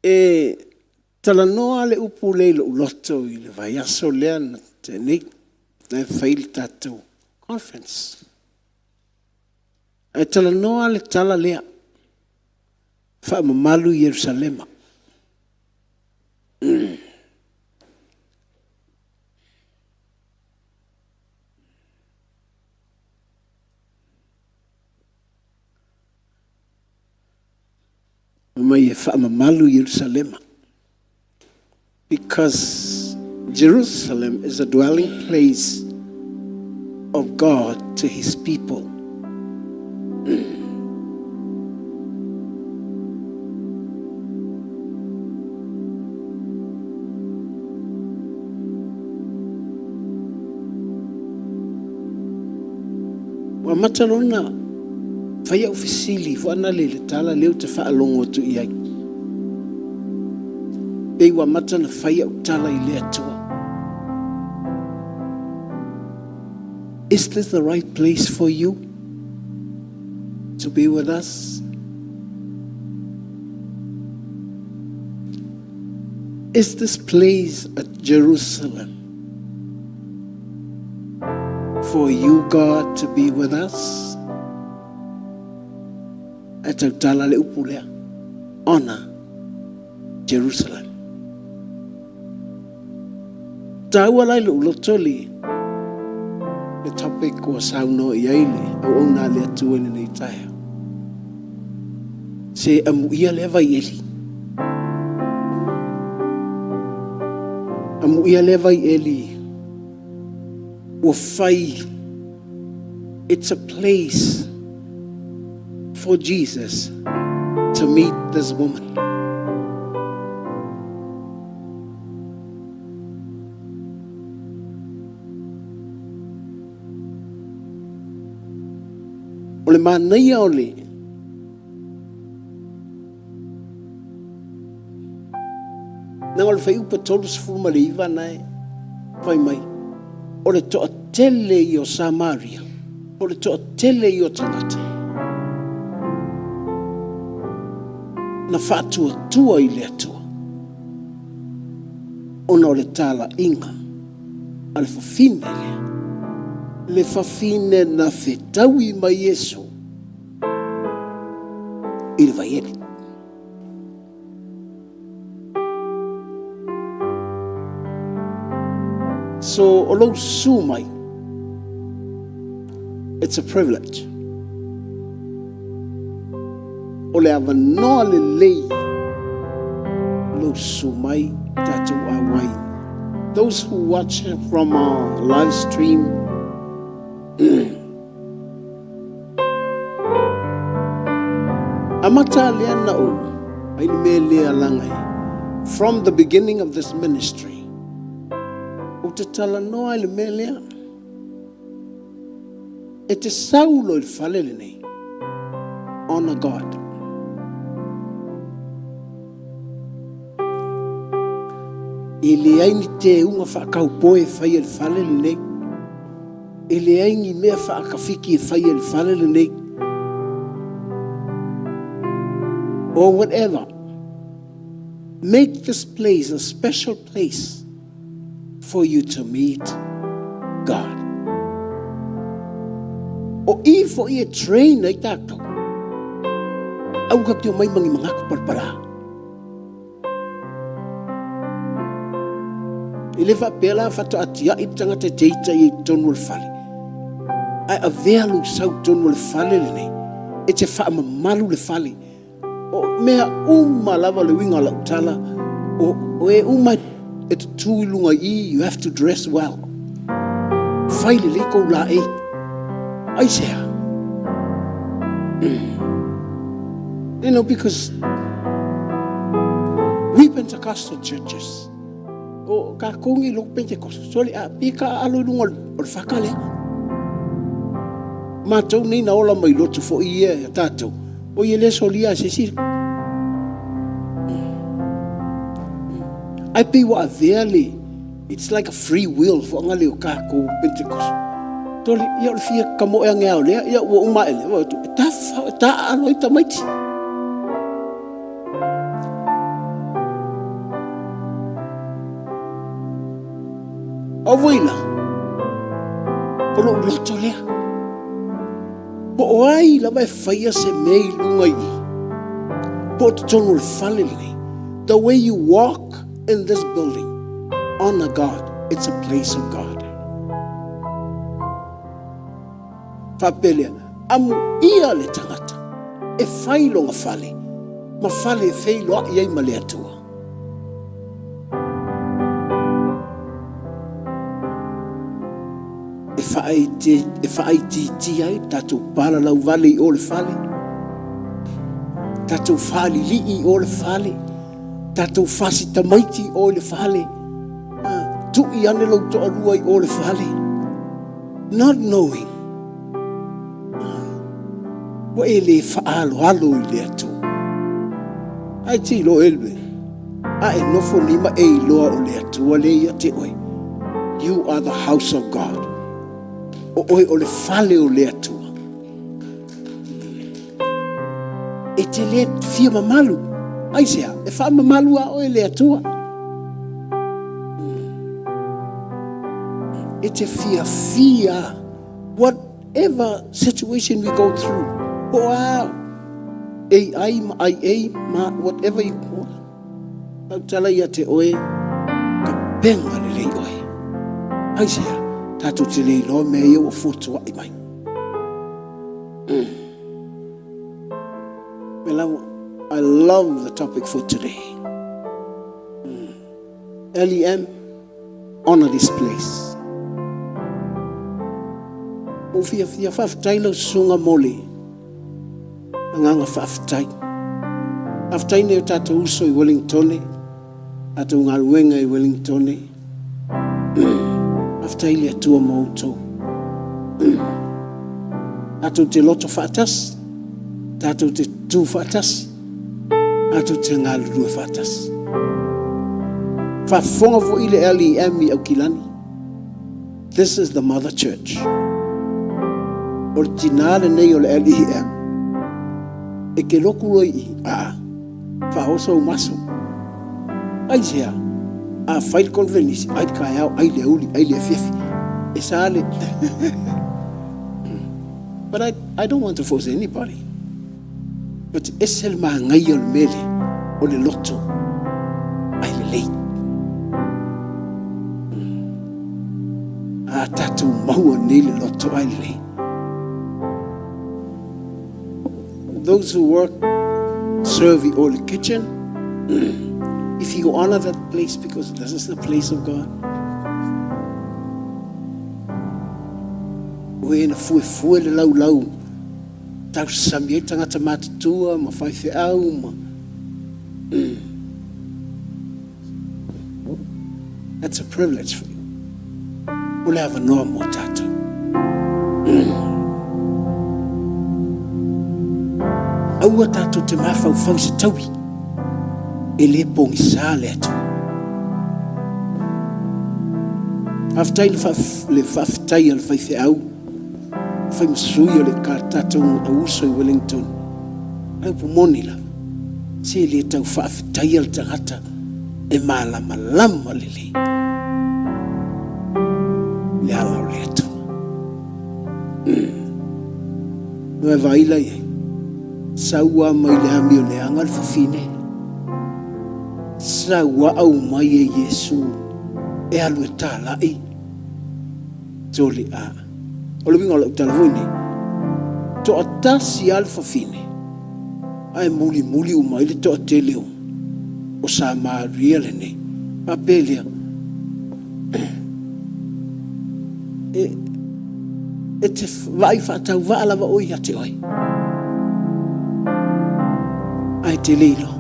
E talanoa le upu lea i lou loto i le vaiaso lea na tea nei, na e fai le tatou conference. Ae talanoa le tala lea, faamamalu Ierusalema. Mai e faamamalu Ierusalema. Because Jerusalem is a dwelling place of God to his people. Ua amata loa ona fai au fesili foanale i le tala lea ou te faalogo atu i ai. Pei ua amata ona fai au tala i le Atua. Is this the right place for you to be with us? Is this place at Jerusalem? for you God to be with us? Ae tautala le upu lea, Honor Jerusalem. Taua la i lou loto le le topic ua saunoa i ai le auauna a le Atua i lenei taeao. Se amuia lea vaieli. Amuia lea vaieli ua fai. It's a place for Jesus to meet this woman. O le manaia o le Na o le fuaiupu 39 na e fai mai, o le toatele ia o Samaria, o le toatele ia o tagata, na faatuatua i le Atua, ona o le talaiga a le fafine lea, le fafine na fetaui ma Iesu i le vaieli. So, o lou susu mai, it's a privilege. O le avanoa lelei lou susu mai tatou auai. Those who watch from our live stream, Amata lea na ou ai le mea lea laga e from the beginning of this ministry ou te talanoa i le mea lea e te sau loa i le fale lenei honor God. E leai ni teuga faakaupoe e faia i le fale lenei. E leai ni mea faakafiki e faia i le fale lenei. Or whatever. Make this place a special place for you to meet God. O i foʻi e train ai tatou. Aua ka te omai ma ni manatu palapala. E le faapea la faatoa tiai le tagata e te ita i totonu o le fale. Ae avea lou sau i totonu o le fale lenei, e te faamamalu le fale. O mea uma lava le uiga o lau tala, o, o e uma e tutū i luga i i, you have to dress well. Fai lelei kou laei. Aisea? You know, because we Pentecostal churches, o kākou nei loku Pentecostal, sole a pi ka alo i luga o le whaka lea. Mātou nei na ola mai lotu fo i ia e tātou. O ia le solia se si. Ai pei ua avea le, it's like a free will fo anga le o kākou Pentecostal. Tole, ia o le fia ka moe ange ao lea, ia ua uma ele, ua tu, e ta, e ta alo i tamaiti. O vui la, o lou loto lea. Po o ai lava e faia se mea i luga i i, po o totonu o le fale lenei, the way you walk in this building, honor God, it's a place of God. Faapea lea, amuia le tagata e fai lona fale, ma fale e feiloai ai ma le Atua. E faaitiitia ai le tatou palalauvale i o le fale, tatou faalilii i o le fale, tatou fasi tamaiti i o i le fale, tui ane lou toalua i o le fale, not knowing ua e le faaaloalo i le Atua. Ae tilo e le a e nofo nei ma e iloa o le Atua lea ia te oe. You are the house of God. O oe o le fale o le Atua. E te le fia mamalu. Aisea, e faamamalu a oe le Atua. E te fiafia. Whatever situation we go through, po o a AI ma IA ma whatever you call it, lau tala ia te oe, tapena lelei oe. Aisea, tatou te le iloa mea ia ua fotuai mai. Mm. Well, I love the topic for today. Mm. LEM, honor this place. Ua fiafia faafetai lau susuga mo le agaga faafetai. Faafetai nei o tatou uso i Wellingtone, tatou galuega i Wellingtone. Faafetai le Atua mo outou. Tatou te loto faatasi, tatou te tu faatasi, tatou te galulue faatasi. Faafofoga foi le LEM i Aukilani. This is the mother church. O le tinā lenei o le LEM. E ke loku loa i i, aa, faaoso ou maso. Aisea? A fai le konvenisi, ai le taeao, ai le aoauli, ai le afiafi. E sa le... But I, I don't want to force anybody. But ese le manaia o le mea lea, o le loto ai lelei. A tatou maua nei le loto ai lelei. Those who work, serve i o le kitchen, if you honor that place because this is the place of God, o e na fuefue le laulau tausami ai tagata matutua ma faifeau ma That's a privilege for you. O le avanoa mo tatou. Aua tatou te mafaufau se taui e le pogisa le Atua. Faafetai le faafetai a le faifeau fai ma sui o le tatou auuso i Wellington. O le upu moni lava, se le tau faafetaia le tagata e malamalama lelei le ala o le Atua. Mm. E vaai la i ai, sau lava mai le amio leaga le fafine, sau a aumai e Iesu e alu e talai Toli a. O le uiga o lau tala foi nei, toatasi lava le fafine, ae mulimuli uma ai le toatele o, o Samaria lenei. Faapea lea, e, e te vaai faatauvaa lava oe ia te oe. Ae te le iloa,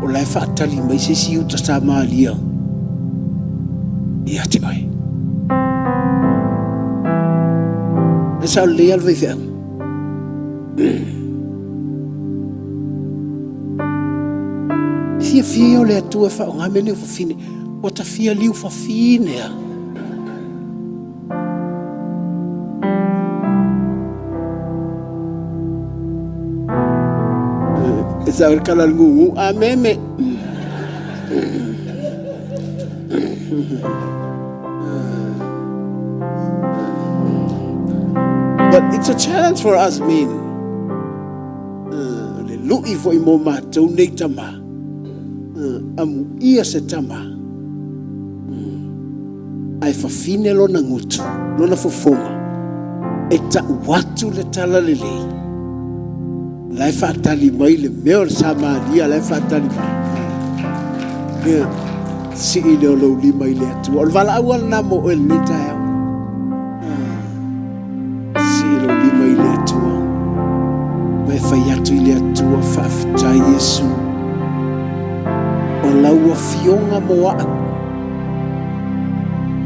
o la e faatali mai se isi Iuta Samaria ia te oe. E sao lelei lava le faifeau. E fiafia ia o le Atua e faaaoga mea nei o fafine. Ua ta fia liu fafine a. E sao le kala le gugu a meme. But it's a challenge for us men. Le lui foi mo matou nei tama. Amuia se tama. Ae fafine lona gutu, lona fofoga, e tau atu le talalelei. La e faatali mai le mea o le Samaria, la e faatali mai. Ia, sii lea o lou lima i le Atua. O le valaau lava lena mo oe lenei taeao. Sii lou lima i le Atua. Ma e fai atu i le Atua, faafetai Iesu. O lau afioga mo au.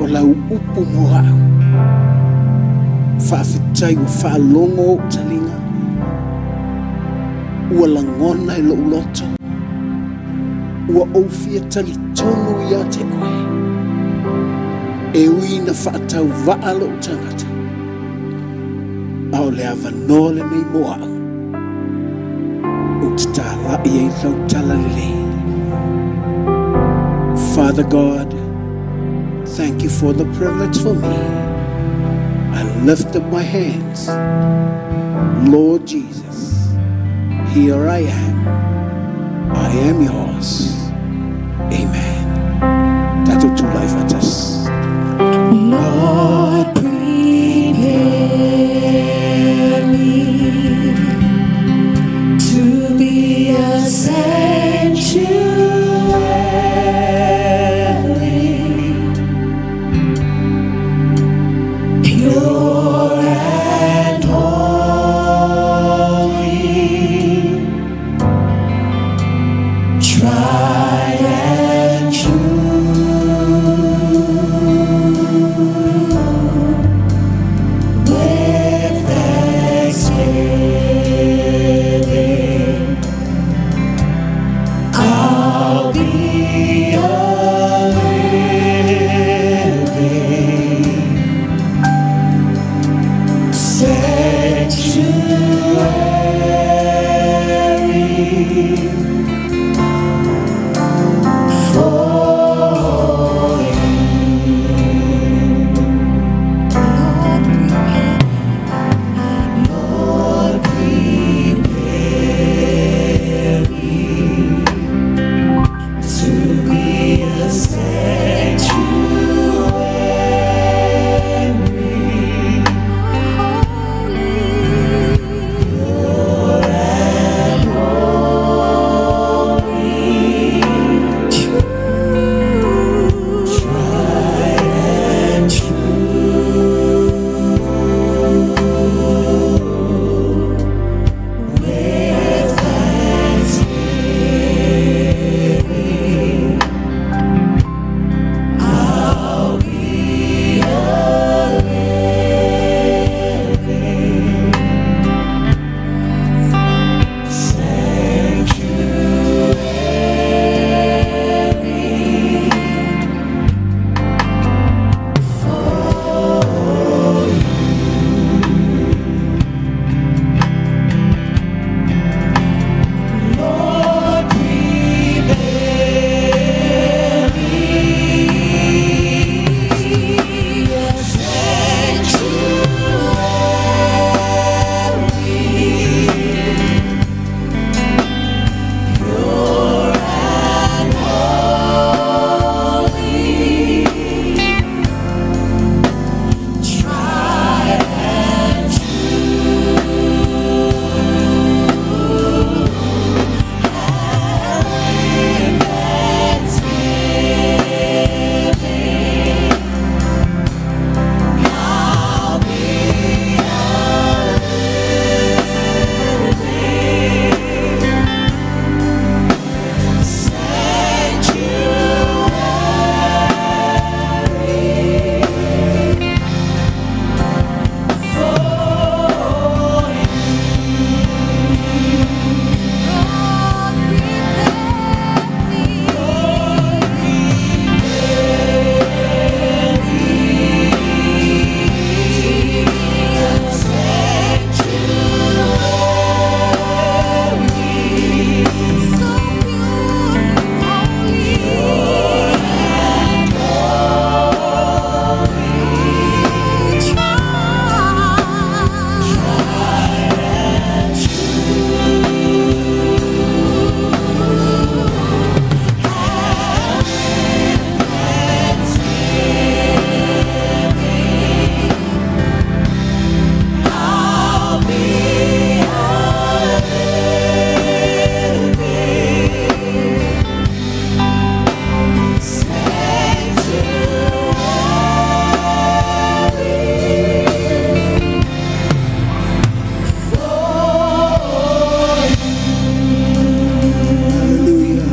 O lau upu mo au. Faafetai ua faalogo ou taliga. Ua lagona e lou loto. Ua ou fia talitonu ia te oe. E ui ina faatauvaa lou tagata, a o le avanoa lenei mo au, ou te tālaʻi ai lau talalelei. Father God, thank you for the privilege for me. I lift up my hands. Lord Jesus, here I am. I am yours. Amen. Tatou tulai faatasi. Lord, prepare me to be a sanctuary, pure and holy, tried and true, with thanksgiving. I'll be a living sanctuary for you. Lord, prepare Lord, prepare me to be a sanctuary, holy, pure and holy, true. tried and true, with thanksgiving. I'll be a living sanctuary for you. Lord, prepare me a sanctuary, pure and holy, tried and true, and thanksgiving. I'll be a living sanctuary for you. Lord, prepare me. So pure and holy, tried. I'll be a living sanctuary for Hallelujah.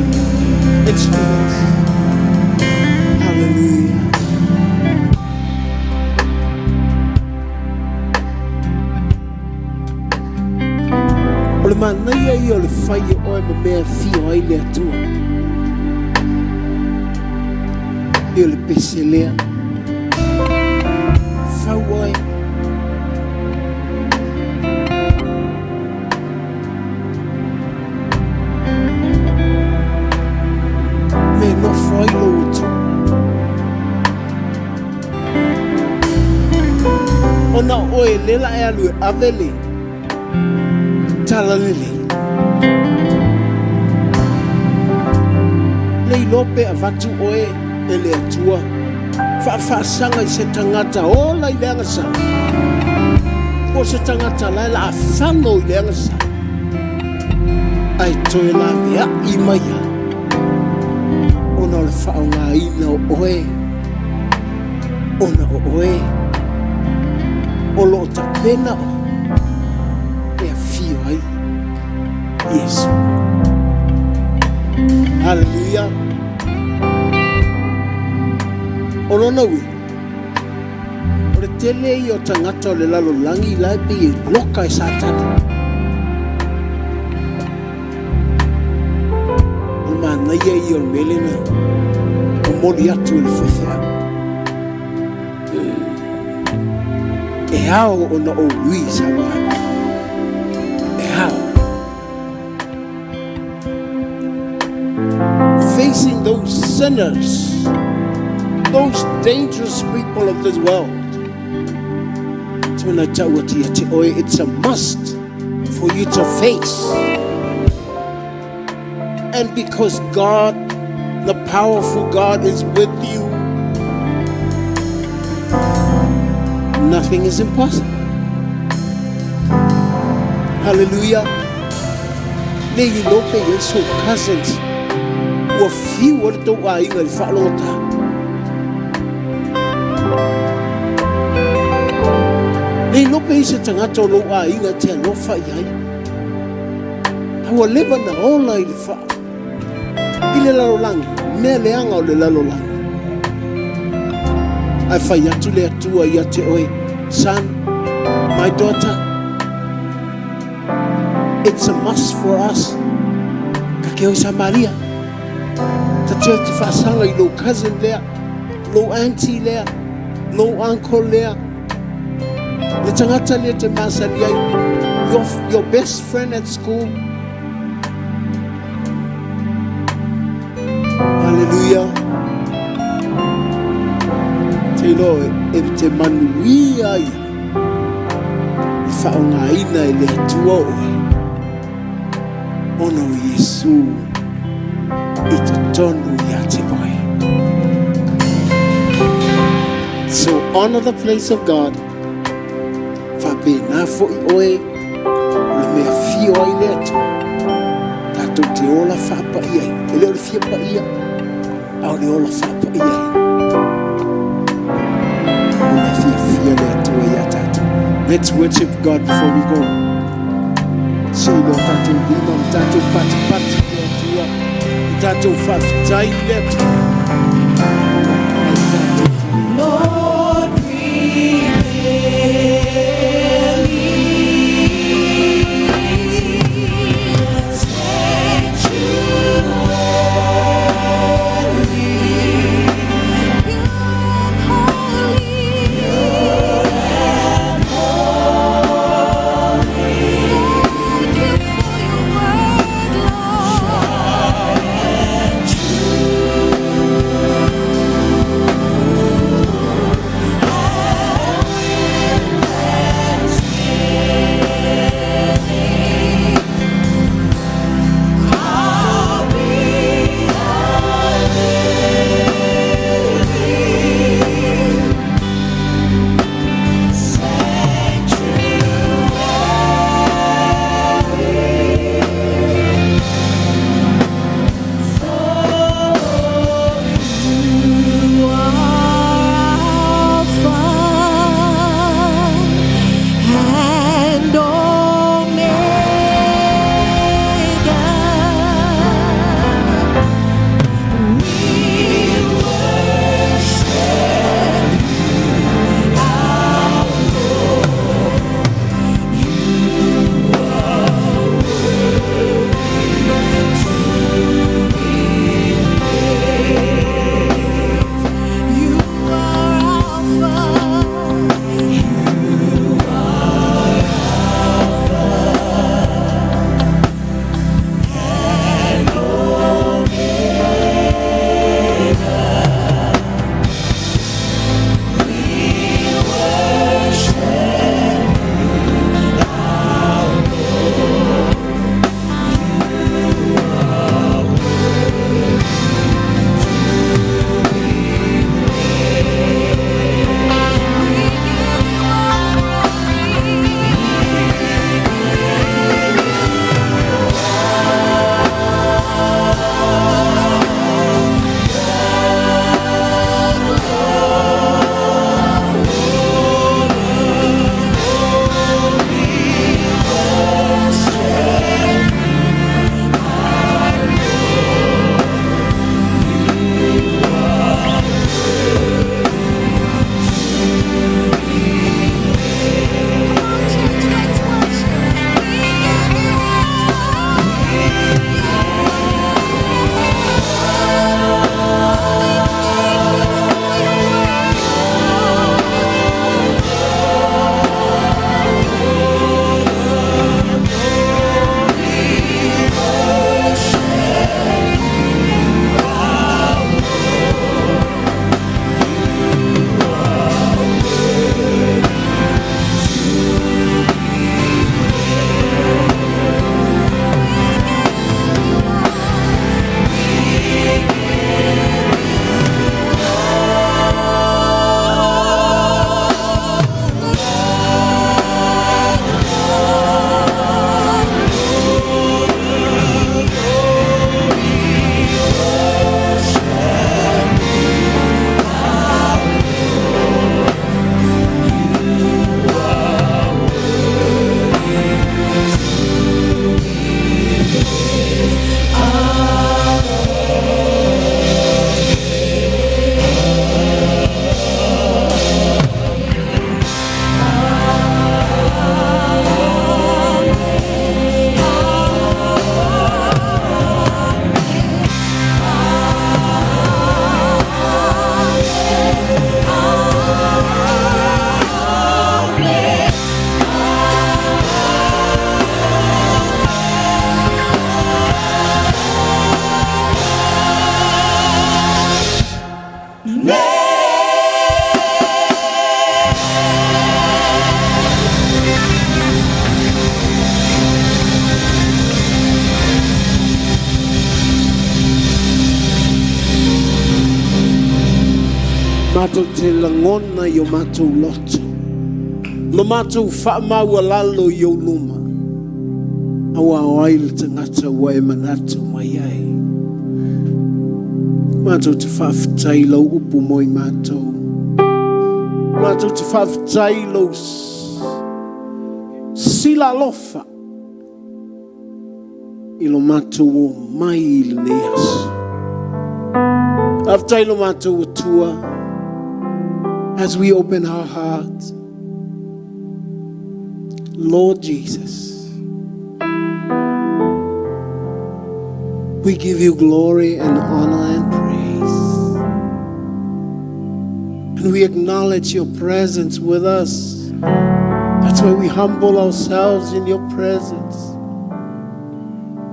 Instruments. Hallelujah. O le manaia ia o le fai e oe ma mea e fio ai le Atua. E o le pese lea. Fau oe. Me nofo ai lou Atua. Ona o oe lea la e alu e ave le talalelei. Le iloa pe avatu oe e le Atua faafaasaga i se tagata ola i le agasala, po o se tagata la e la a fano i le agasala, ae toe laveai mai lava ona o le faaaogaina o oe, ona o oe o lo o tapena oe e afio ai Iesu. Haleluia! O lona uiga, o le tele ia o tagata o le lalolagi la e pei e loka e Satani. O le manaia ia o le mea lea na momoli atu e le faifeau. E ao ona ou ui Samaria. E ao. Facing those sinners, those dangerous people of this world. Tuna tau atu ia te oe, it's a must for you to face. And because God, the powerful God, is with you, nothing is impossible. Hallelujah. Le i lope i ai sou cousins ua fiu ai le tou aiga i le faalogotā. Le iloa pe i ai se tagata o lou aiga e te alofa i ai. A ua leva na ola i le fa i le lalolagi, mea leaga o le lalolagi. Ae fai atu le Atua ia te oe, Son, my daughter, it's a must for us. Ka ke o i Samaria. Ta te o te faasaga i lou cousin lea, lou auntie lea, lou uncle lea, le tagata lea te masani ai, your best friend at school. Hallelujah. Te iloa e te manuia ia i whaongaina e le Atua oe ona o Iesu i totonu ia te oe. So honor the place of God. Faapena foi oe o le mea fio ai le Atua. Tatou te ola faapaia ai. E le o le fia paia, a o le ola faapaia ai. O le fiafia le Atua ia tatou. Let's worship God before we go. Se i lo tatou lima ma tatou patipati i le Atua. I tatou faafetai i le Atua. Ai tatou Lord, prepare me sanctuary, pure and holy, pure and holy. Thank you for your word, Lord. Matou te lagona i o matou loto, lo matou faamaualalo i ou luma, aua o ai le tagata ua e manatu mai ai. Matou te faafetai i lau upu mo i matou. Matou te faafetai i lou sila alofa i lo matou omai i lenei aso. Faafetai lo matou Atua as we open our hearts. Lord Jesus, we give you glory and honor and praise. And we acknowledge your presence with us. That's why we humble ourselves in your presence.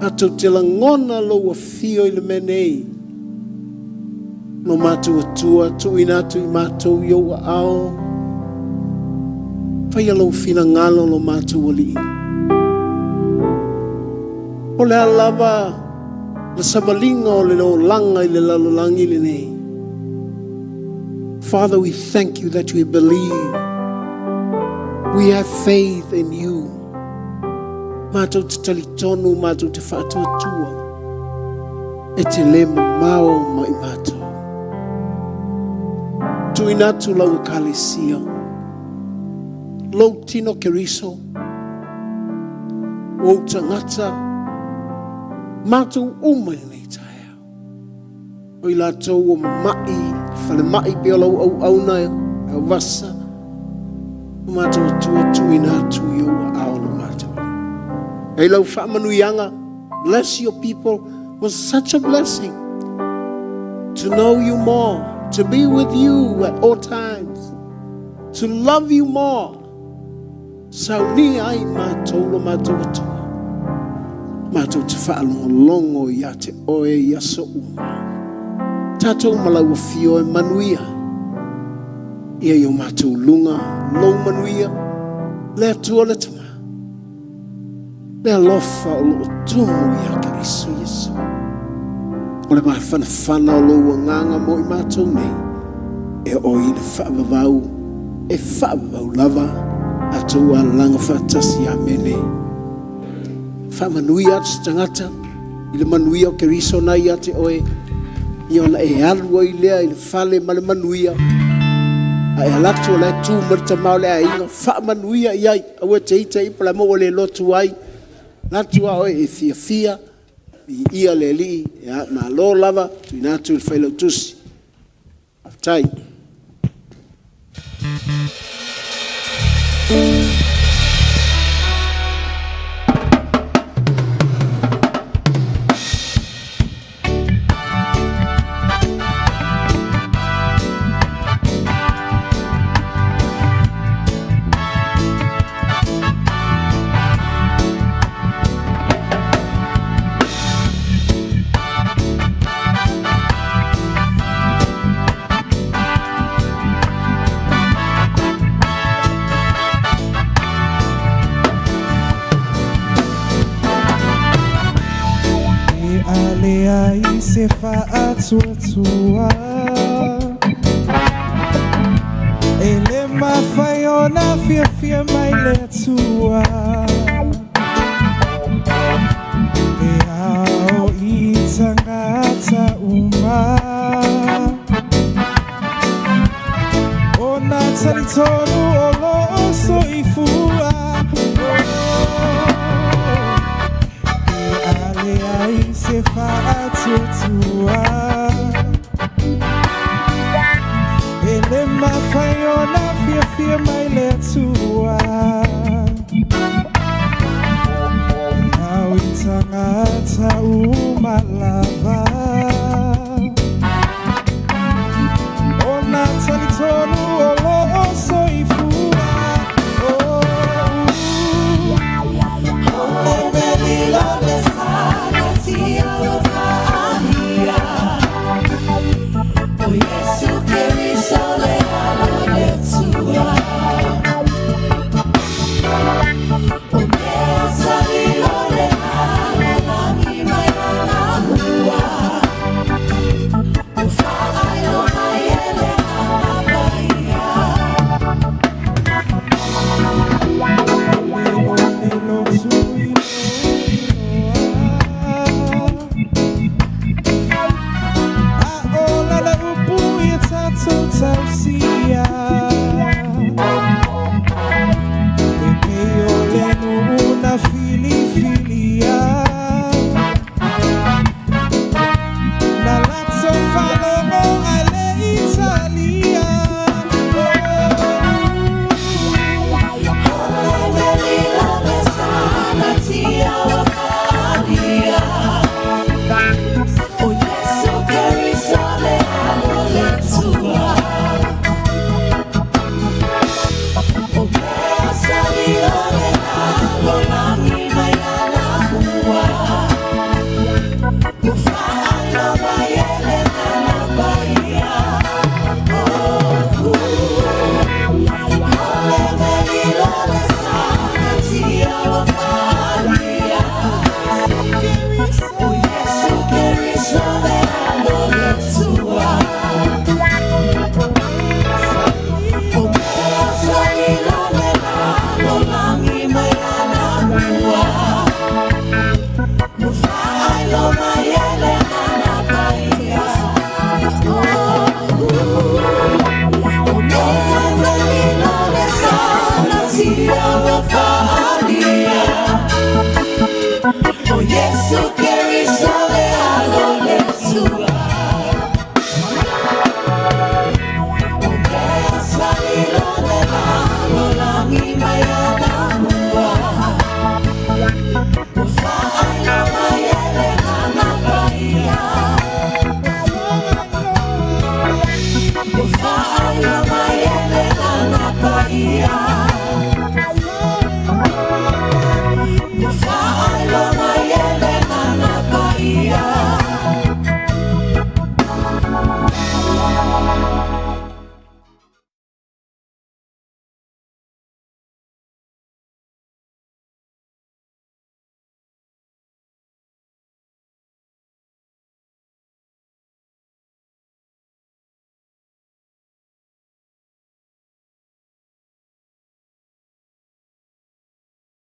Matou te lagona lou afio i le mea nei. Lo matou Atua, tuuina atu i matou i ou aao. Faia lou finagalo lo matou Alii. O le a lava le savaliga o le olaga i le lalolagi lenei. Father, we thank you that we believe. We have faith in you. Matou te talitonu, matou te faatuatua. E te le mamao mai matou. Tuuina atu lau ekalesia. Lou tino Keriso. Ou tagata. Matou uma i lenei taeao. O i latou ua mama'i, falemai pea o lau auauna e vasa. O matou Atua tuuina atu i ou aao lo matou Alii. E lau faamanuiaga, bless your people was such a blessing to know you more, to be with you at all times, to love you more. Saunia ai matou lo matou Atua. Matou te faalogologo ia te oe i aso uma. Tatou ma lau afio e manuia. Ia i o matou luga, lou manuia, le Atua le Tama, le alofa o loo tumu ia Keriso Iesu. O le mafanafana o lou agaga mo i matou nei, e oo i le faavavau, e faavavau lava tatou alalaga faatasi. Amene. Faamanuia atu se tagata i le manuia o Keriso na ia te oe, ia ona e alu ai lea i le fale ma le manuia. A e alu atu o la e tu mai le tama o le aiga, faamanuia i ai, aua e te ita i po o le a ua le lotu ai. Alu atu lava oe e fiafia, viia le Alii, ia malo lava, tuuina atu i le Failautusi. Faafetai. E ale ai se faatuatua E le mafai ona fiafia mai le Atua E ao i tagata uma Ona talitonu o loo soifua E ale ai se faatuatua E le mafai ona fiafia mai le Atua E ao i tagata uma lava.